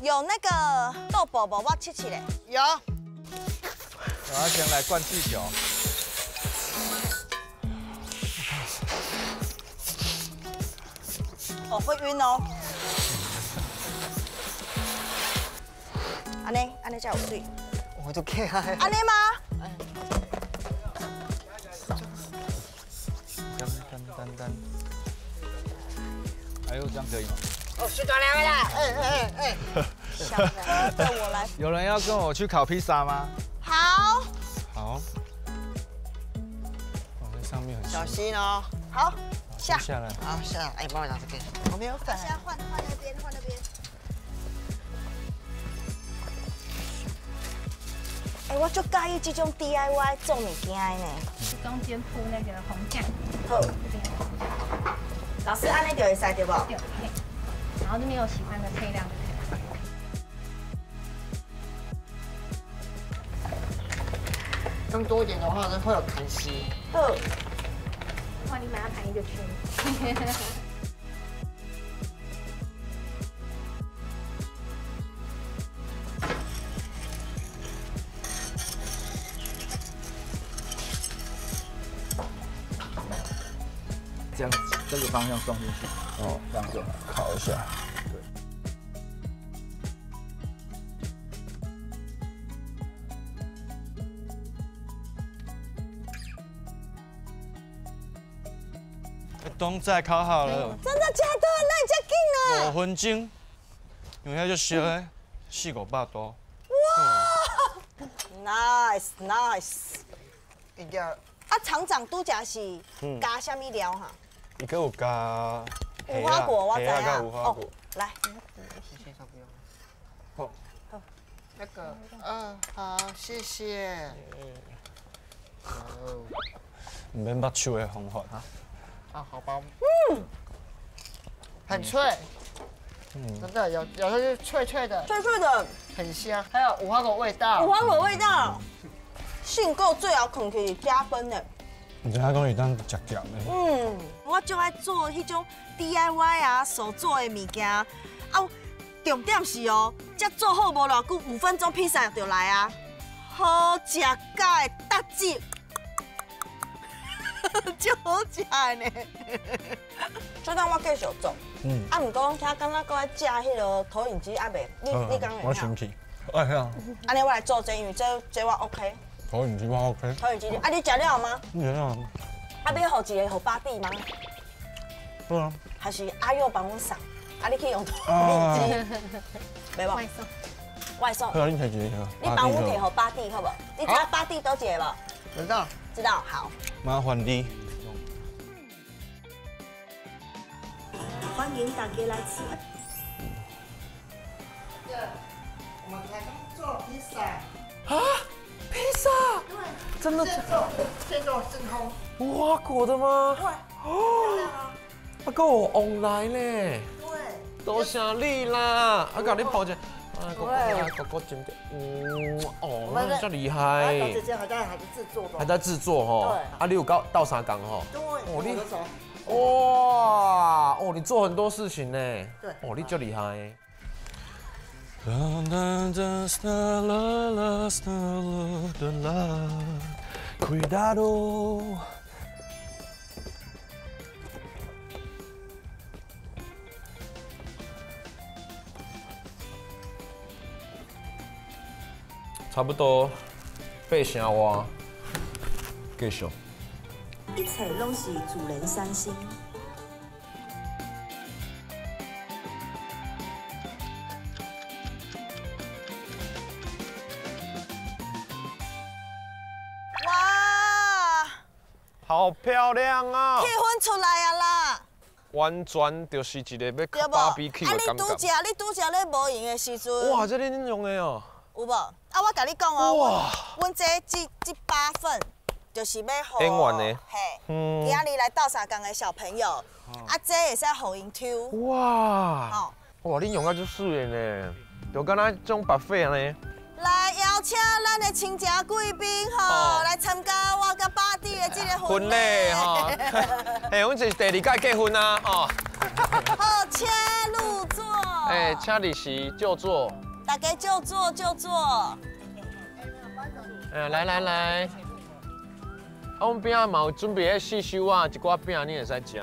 有那个豆宝宝，我试试咧。有。我要先来灌气球。哦，会晕哦。按呢，按呢才有水。我就起来。按呢吗？单单。哎呦，这样可以吗？哦，水大量的啦！哎哎哎。小哥，我来。有人要跟我去烤披萨吗？好。好。哦，那上面很。小心哦。好。下下来，好下，哎，帮我拿这个，我没有粉。现在换换那边，换那边。哎，我足佮意这种 DIY 做物件的呢。中间铺那个红酱。好。老师，按呢就会使对无？对。然后这边有喜欢的配料就可以。用多一点的话呢，会有弹性。好。哇，你把它盘一个圈。这样这个方向送进去，哦，这样就烤一下。东仔烤好了，真的假的？那你这紧啊！5分钟，因为遐就烧的，400-500度。哇，nice nice。啊，厂长拄才是加啥物料哈？伊阁有加无花果，我知影。无花果。来。好。好。那个，好，谢谢。毋免捌手的方法。啊，好吧。嗯，很脆，真的有时候是脆脆的，脆脆的，很香，还有无花果味道，无花果味道，杏果最后囥去加分的。你知影讲伊当食咸的？嗯，我就爱做彼种 DIY 啊，手做的物件啊。重点是哦，才做好无偌久，5分钟披萨就来啊，好食甲会得志。足好食的呢，这当我继续做。嗯，啊，毋过听敢若阁爱食彼个投影机啊袂？你讲我生气。哎呀。按呢我来做这，因为这我 OK。投影机我 OK。投影机，啊，你食了吗？食了。啊，欲予一个予爸比吗？对啊。还是阿佑帮阮送？啊，你去用投影机。袂无？外送。外送。好，你提一个。你帮阮提予爸弟好无？你知影爸弟佗一个无？知道。知道，好。麻烦你。欢迎大家来吃。这个，我们才刚做披萨。啊，披萨？对，真的。现做，现做现烘。无花果的吗？对。哦。啊，阁有旺来呢。对。多谢你啦，啊，共你抱一下。啊，哥哥，哥哥真的，嗯，哦，那这厉害。姐姐还在还在制作还在制作吼。对。啊，你有到斗相共吼？对。哦，你。哇，哦，你做很多事情呢。对。哦，你足厉害。差不多8成外，继续。一切拢是自然产生。好漂亮啊！气氛出来啊啦！完全就是一个要对无？芭比 Q 啊，的感你拄觉。食，你拄食咧无闲的时阵，哇，这恁用的哦！有无？啊，我共你讲哦，哇阮这这这八份就是欲予演员的嘿，嗯今仔日来斗相共的小朋友，啊，这会使予𪜶抽。哇吼，哇，恁用啊足媠的呢，就敢若这种 buffet 呢。来邀请咱的亲情贵宾吼，来参加我佮巴蒂的这个婚礼吼，嘿，阮这是第二届结婚啊，吼。好，请入座。哎，请入席就坐。大家就坐就坐。哎，来来来，啊，阮边仔嘛有准备彼四收啊，一寡饼你会使食。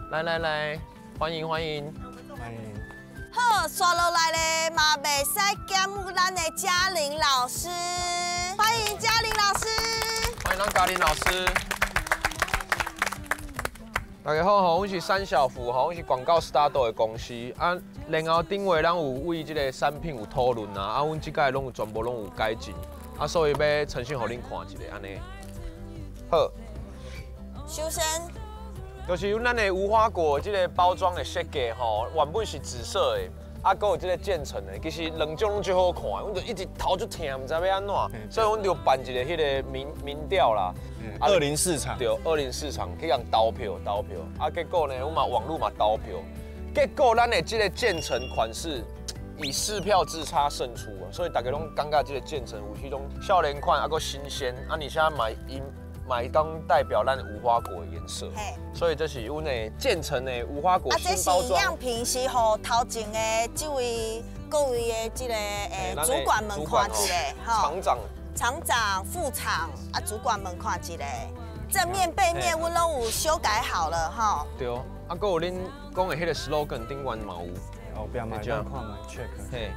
来来来，欢迎欢迎。欢迎。好，刷落来咧嘛，袂使减咱的嘉玲老师，欢迎嘉玲老师。欢迎咱嘉玲老师。大家好吼，阮是三小福吼，阮是广告 start 的公司啊。然后顶月咱有为这个产品有讨论啊，啊，阮这届拢有全部拢有改进，啊，所以欲呈现予恁看一下按呢。好，首先，就是阮咱的无花果这个包装的设计吼，原本是紫色的，啊，阁有这个渐层的，其实两种拢足好看的，阮就一直头足疼，毋知欲按怎，所以阮就办一个彼个民调啦。二林市场。对，二林市场去共投票投票，啊，结果呢，阮嘛网路嘛投票，结果咱的这个渐层款式以4票之差胜出啊，所以大家拢感觉这个渐层有彼种少年款，啊，阁新鲜，啊，而且嘛𪜶嘛当代表咱无花果的颜色，所以这是阮的渐层的无花果啊，这新包装是样。品是予头前的这位各位的这个嘿主管们看一下，厂长。厂长、副厂啊，主管们看一下，正面、背面，阮拢有修改好了吼。对，啊，阁有恁讲的彼个 slogan 顶悬嘛有。后壁嘛会当看觅 check。嘿。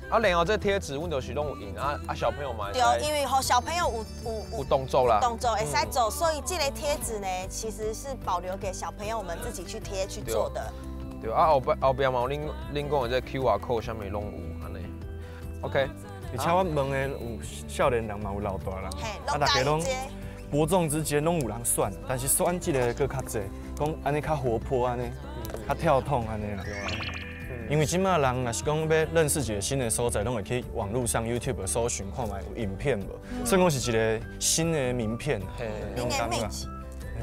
啊，然后这贴纸阮就是拢有印啊啊，小朋友嘛会对，使因为予小朋友有有动作啦。动作会使做，所以这个贴纸呢，其实是保留给小朋友们自己去贴去做的。对啊，后壁嘛有恁讲的这 QR code 啥物拢有按呢。OK。而且我问的有少年人嘛有老大人，啊大家拢伯仲之间拢有人选，但是选这个阁较济，讲按呢较活泼按呢，较跳痛按呢啦。因为这马人若是讲欲认识一个新的所在，拢会去网路上 YouTube 搜寻看觅有影片无，算讲是一个新的名片，那种感觉。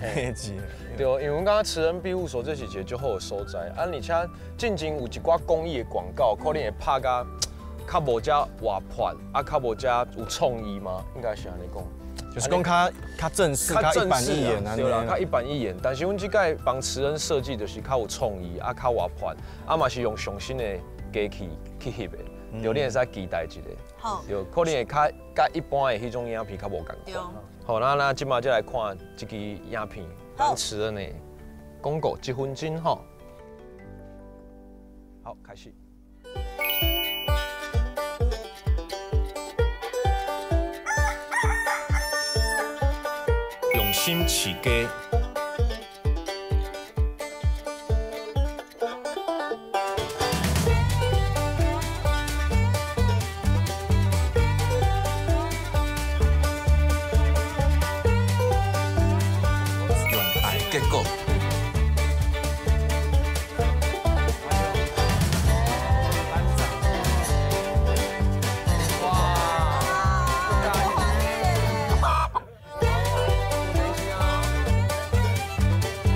配置。对，因为阮感觉慈恩庇护所这是一个足好的所在，啊，而且进前有一寡公益的广告，可能会拍甲较无遮活泼，啊，较无遮有创意嘛，应该是按呢讲。就是讲较正式、较一板一眼对啦，较一板一眼。但是阮这届帮慈恩设计，就是较有创意，啊，较活泼，啊嘛是用上新的机器去翕的，对，你会使期待一下。好。对，可能会较佮一般的彼种影片较无仝款。好，那这马才来看这支影片，咱慈恩的广告一分钟吼。好，开始。用心饲鸡。用爱结果。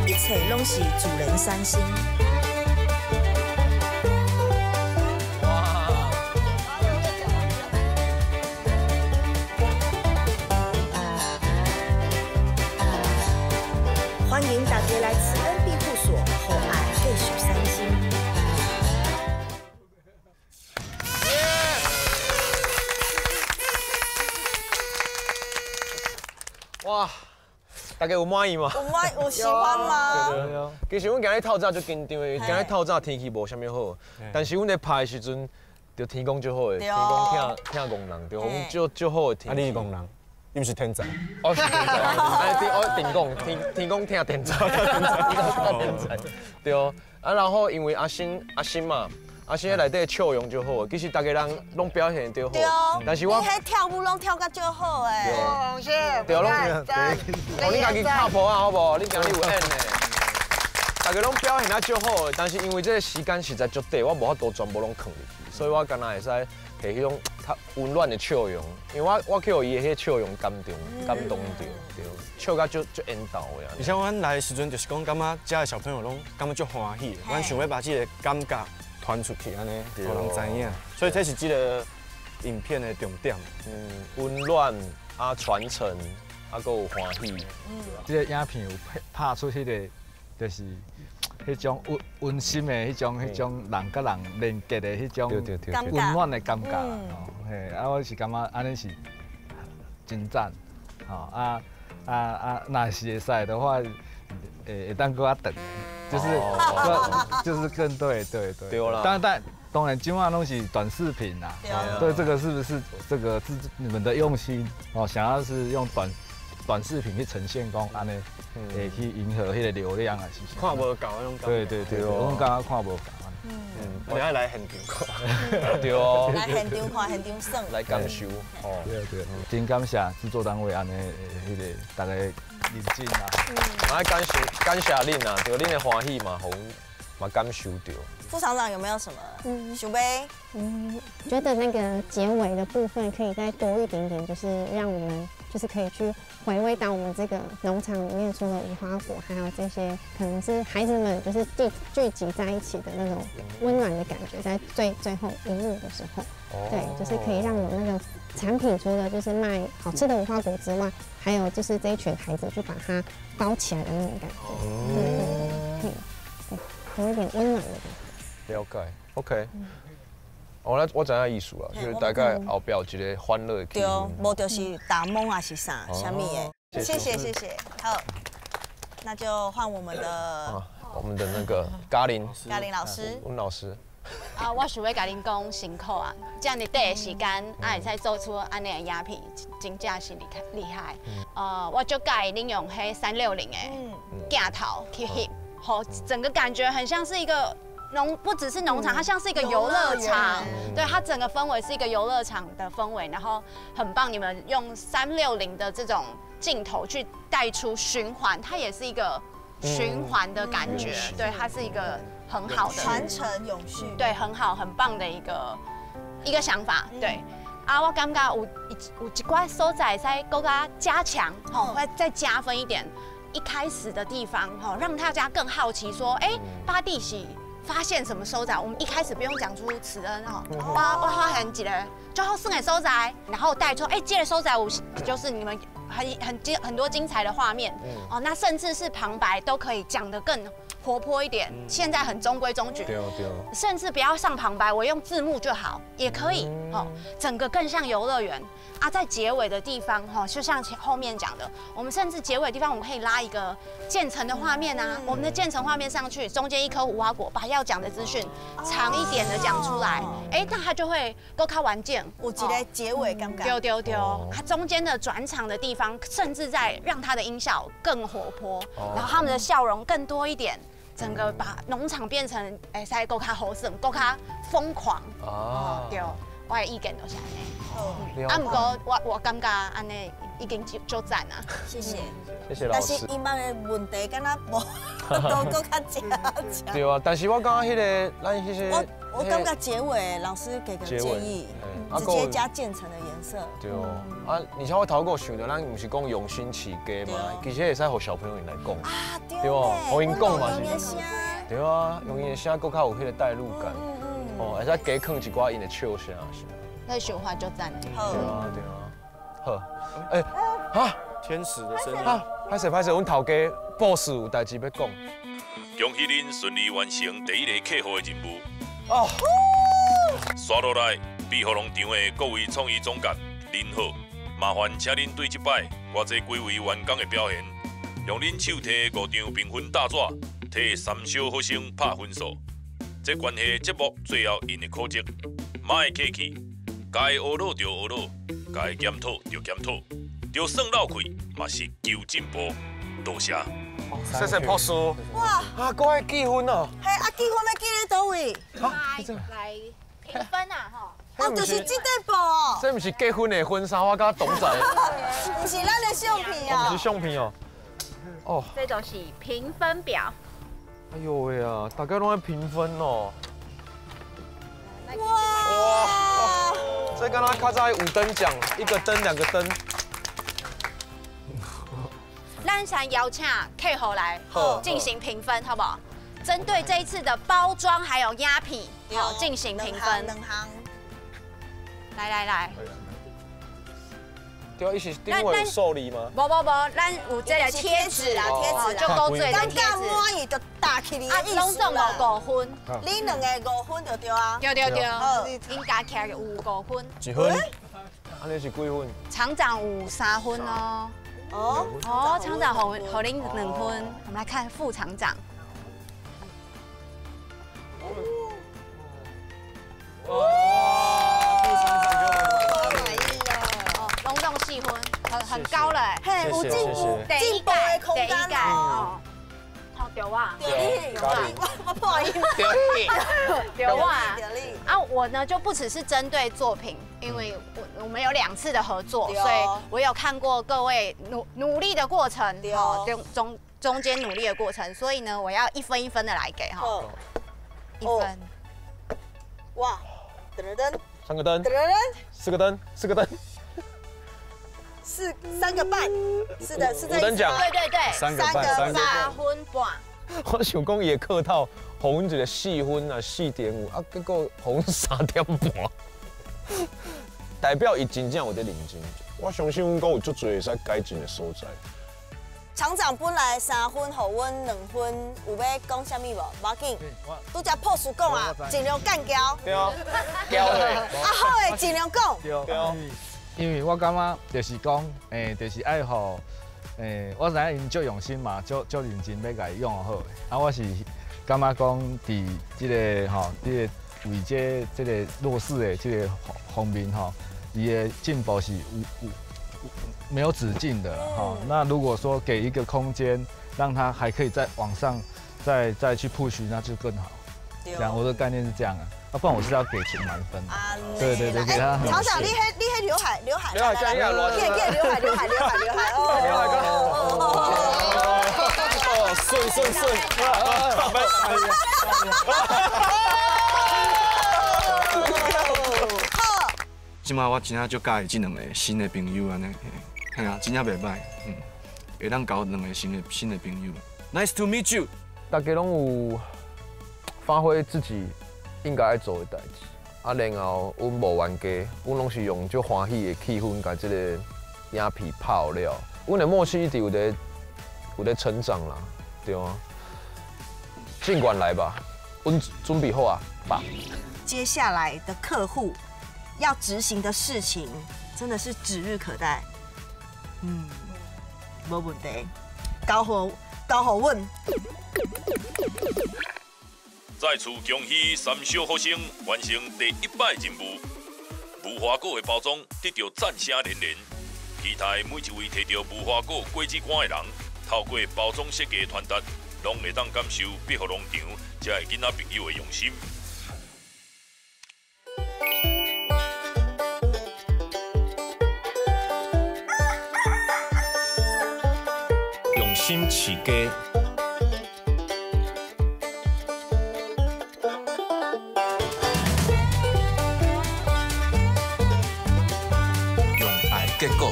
一切拢是自然产生。欢迎大家来慈恩庇护所，予爱继续产生。哇，大家有满意吗？有满有喜欢吗？对对。其实阮今日透早足紧张的，今日透早天气无啥物好，但是阮咧拍的时阵，就天公足好的，天公疼憨人，对，阮足好的天气。啊，你是憨人，你毋是天才。我是天才，我天公天公疼天才，天才。对啊，然后因为阿新嘛，啊，现在内底笑容就好，其实逐家人攏表現得好，但是我你彼跳舞攏跳甲足好欸。對，攏哦，你家己拍破啊，好無？你今日有演的，大家攏表現得足好，但是因為這個時間實在足短，我無法度全部攏囥入去，所以我敢若會使提彼種較溫暖的笑容，因為我去予伊的彼笑容感動，感動著，對，笑甲足足緣投的。而且阮來的時陣就是講，感覺遮的小朋友攏感覺足歡喜的，阮想欲把這個感覺傳出去，按呢，予人知影。所以這是這個影片的重點。嗯，溫暖啊，傳承啊，閣有歡喜。這個影片有拍出彼個，就是彼種溫溫馨的彼種彼種人佮人連結的彼種溫暖的感覺。嘿，啊，我是感覺按呢是真讚，吼啊啊啊！若是會使的話，會當閣較長，就是更對對對。對啦。但當然，這馬攏是短視頻啦。對，這個是不是這個是你們的用心哦？想要是用短視頻去呈現，講按呢，會去迎合彼個流量啊，是啥？看無夠彼種感覺。對對對，我感覺看無夠。嗯，我愛來現場看。對哦。來現場看，現場耍。來感受。哦。對對，真感謝製作單位按呢，彼個大家認真啊。嘛愛感謝感謝恁啊，對，恁的歡喜嘛，予阮嘛感受著。副廠長有沒有什麼想欲？嗯，覺得那個結尾的部分可以再多一點點，就是讓我們就是可以去回味到我們這個農場裡面除了無花果，還有這些可能是孩子們就是聚集在一起的那種溫暖的感覺，在最後一幕的時候，對，就是可以讓我們那個產品除了就是賣好吃的無花果之外，還有就是這一群孩子去把它包起來的那種感覺，對對對，有一點溫暖的感覺。了解，OK。我知影意思啦，就是大概後壁有一個歡樂的氣氛。對，無就是打懵啊是啥，啥物的。謝謝謝謝，好，那就換我們的，我們的那個嘉玲，嘉玲老師，溫老師。啊，我想欲共恁講辛苦啊，遮爾短的時間，啊會使做出按呢的影片，真正是厲害厲害。我足佮意恁用彼360的鏡頭去翕，予整個感覺很像是一個。不只是農場，它像是一個遊樂場，對，它整個氛圍是一個遊樂場的氛圍，然後很棒。你們用360的這種鏡頭去帶出循環，它也是一個循環的感覺，對，它是一個很好的傳承永續，對，很好很棒的一個想法，對。啊，我感覺有一寡所在會使閣較加強，吼，會再加分一點。一開始的地方，吼，讓大家更好奇，說，哎，巴蒂是發現什麼所在？我們一開始不用講出慈恩吼，我發現一個足好耍的所在，然後帶出哎，這個所在有就是你們很多精彩的畫面哦，那甚至是旁白都可以講得更活潑一點。現在很中規中矩，甚至不要上旁白，我用字幕就好，也可以哦，整個更像遊樂園啊。在結尾的地方哈，就像前後面講的，我們甚至結尾的地方我們可以拉一個漸層的畫面啊，我們的漸層畫面上去，中間一顆無花果，把要講的資訊長一點的講出來，哎，那它就會閣較完整。有一個結尾感覺。對對對，它中間的轉場的地方，甚至在讓它的音效更活潑，然後他們的笑容更多一點。整個把農場變成會使閣較好耍，閣較瘋狂。哦，對，我的意見就是按呢。啊，毋過我感覺按呢已經足讚啊。謝謝，謝謝老師。但是伊問的問題敢若無都閣較正。對啊，但是我感覺彼個咱彼些，我感覺結尾老師給個建議，直接加漸層的顏色。對哦，啊，而且我頭閣想著，咱毋是講用心飼雞嘛，其實會使予小朋友𪜶來講，對無？予𪜶講嘛是。對啊，用𪜶的聲閣較有彼個代入感。哦，會使加囥一寡𪜶的笑聲是。那想法足讚。對啊對啊，好，欸，啊，天使的聲音。歹勢歹勢，阮頭家 boss 有代志欲講。恭喜恁順利完成第一个客戶的任務。哦。紲落來，美福農場的各位創意總監，恁好，麻煩請恁對這擺我這幾位員工的表現，用恁手提5張評分大紙，替三小學生拍分數。這關係節目最後𪜶的考績，莫客氣，該學老就學老，該檢討就檢討，就算落氣嘛是求進步。多謝。谢谢博士。哇！啊，阁爱记分哦。嘿，啊，记分欲记咧佗位？来评分啊，吼。哦，就是这块布哦。这毋是结婚的婚纱，我佮董仔。毋是咱的相片哦。毋是相片哦。哦。这就是评分表。哎呦喂啊，大家拢爱评分哦。哇！这敢若较早五灯奖，一个灯两个灯。咱先邀请客户来进行评分，好不好？针对这一次的包装还有鸦片，好进行评分。两项。来来来。对啊，伊是顶位有受理吗？无无无，咱有这个贴纸啦，贴纸就够做的贴纸。感觉满意就打起来。啊，拢总五分。你两个五分就对啊。对对对，应加起来有五分。几分？按呢是几分？厂长有3分哦。哦哦，厂长予恁2分。我们来看副厂长。哇！副厂长给我满意哦。拢总4分，很高了。嘿，有进步，进步的空间哦。好，对啊。对你，我破音。对对啊。啊，我呢就不只是针对作品，因为我们有2次的合作，所以我有看过各位努力的过程，哦，中间努力的过程，所以呢，我要一分一分的来给哈。1分。哇，噔噔噔。3个灯。噔噔噔。4个灯，4个灯。 3个半，是的，是这五等奖，对对对， 3个半， 3分半。我想讲伊会客套，予阮一个4分啊，4.5啊，结果予阮3.5，代表伊真正有咧认真。我相信阮阁有足济会使改进的所在。厂长本来3分，予阮2分，有欲讲啥物无？无要紧，拄才朴树讲啊，尽量干交。对啊，交的。啊好的，尽量讲。对啊。因为我感觉就是讲，就是爱予，我知影𪜶足用心嘛，足认真欲共伊用好的。啊，我是感觉讲，伫这个吼，这个为这个弱势的这个方面吼，伊的进步是有没有止境的吼。那如果说给一个空间，让他还可以再往上，再去 push，那就更好。这样，我的概念是这样啊。啊，不然我是要给钱满分。对对对，给他。厂长，你彼刘海，刘海，刘海，加一下，刘海，刘海，刘海，刘海，哦，刘海哥，哦，顺顺顺，这马我真正足佮意这两个新的朋友按呢，嘿啊，真正袂䆀，会当交两个新的朋友。Nice to meet you。大家拢有发挥自己应该爱做的代志，啊，然后阮无冤家，阮拢是用足欢喜的气氛，共这个影片拍了。阮的默契一直有咧成长啦，对啊。尽管来吧，阮准备好啊，吧。接下来的客户要执行的事情，真的是指日可待。嗯，无问题，交予阮。再次恭喜三小福星完成第1摆任务，无花果的包装得到赞声连连。期待每一位提著无花果果子干的人，透过包装设计传达，拢会当感受碧湖农场遮个囡仔朋友的用心。用心饲鸡。结果。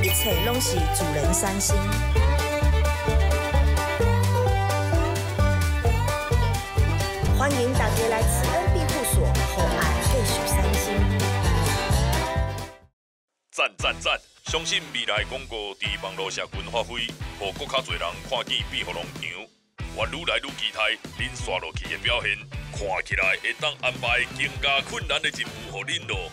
一切拢是自然产生。欢迎大家来慈恩庇护所，予爱继续产生。赞赞赞！相信未来广告伫网路社群发挥，予阁较济人看见庇护农场。我愈来愈期待恁紲落去的表现，看起来会当安排更加困难的任务予恁咯。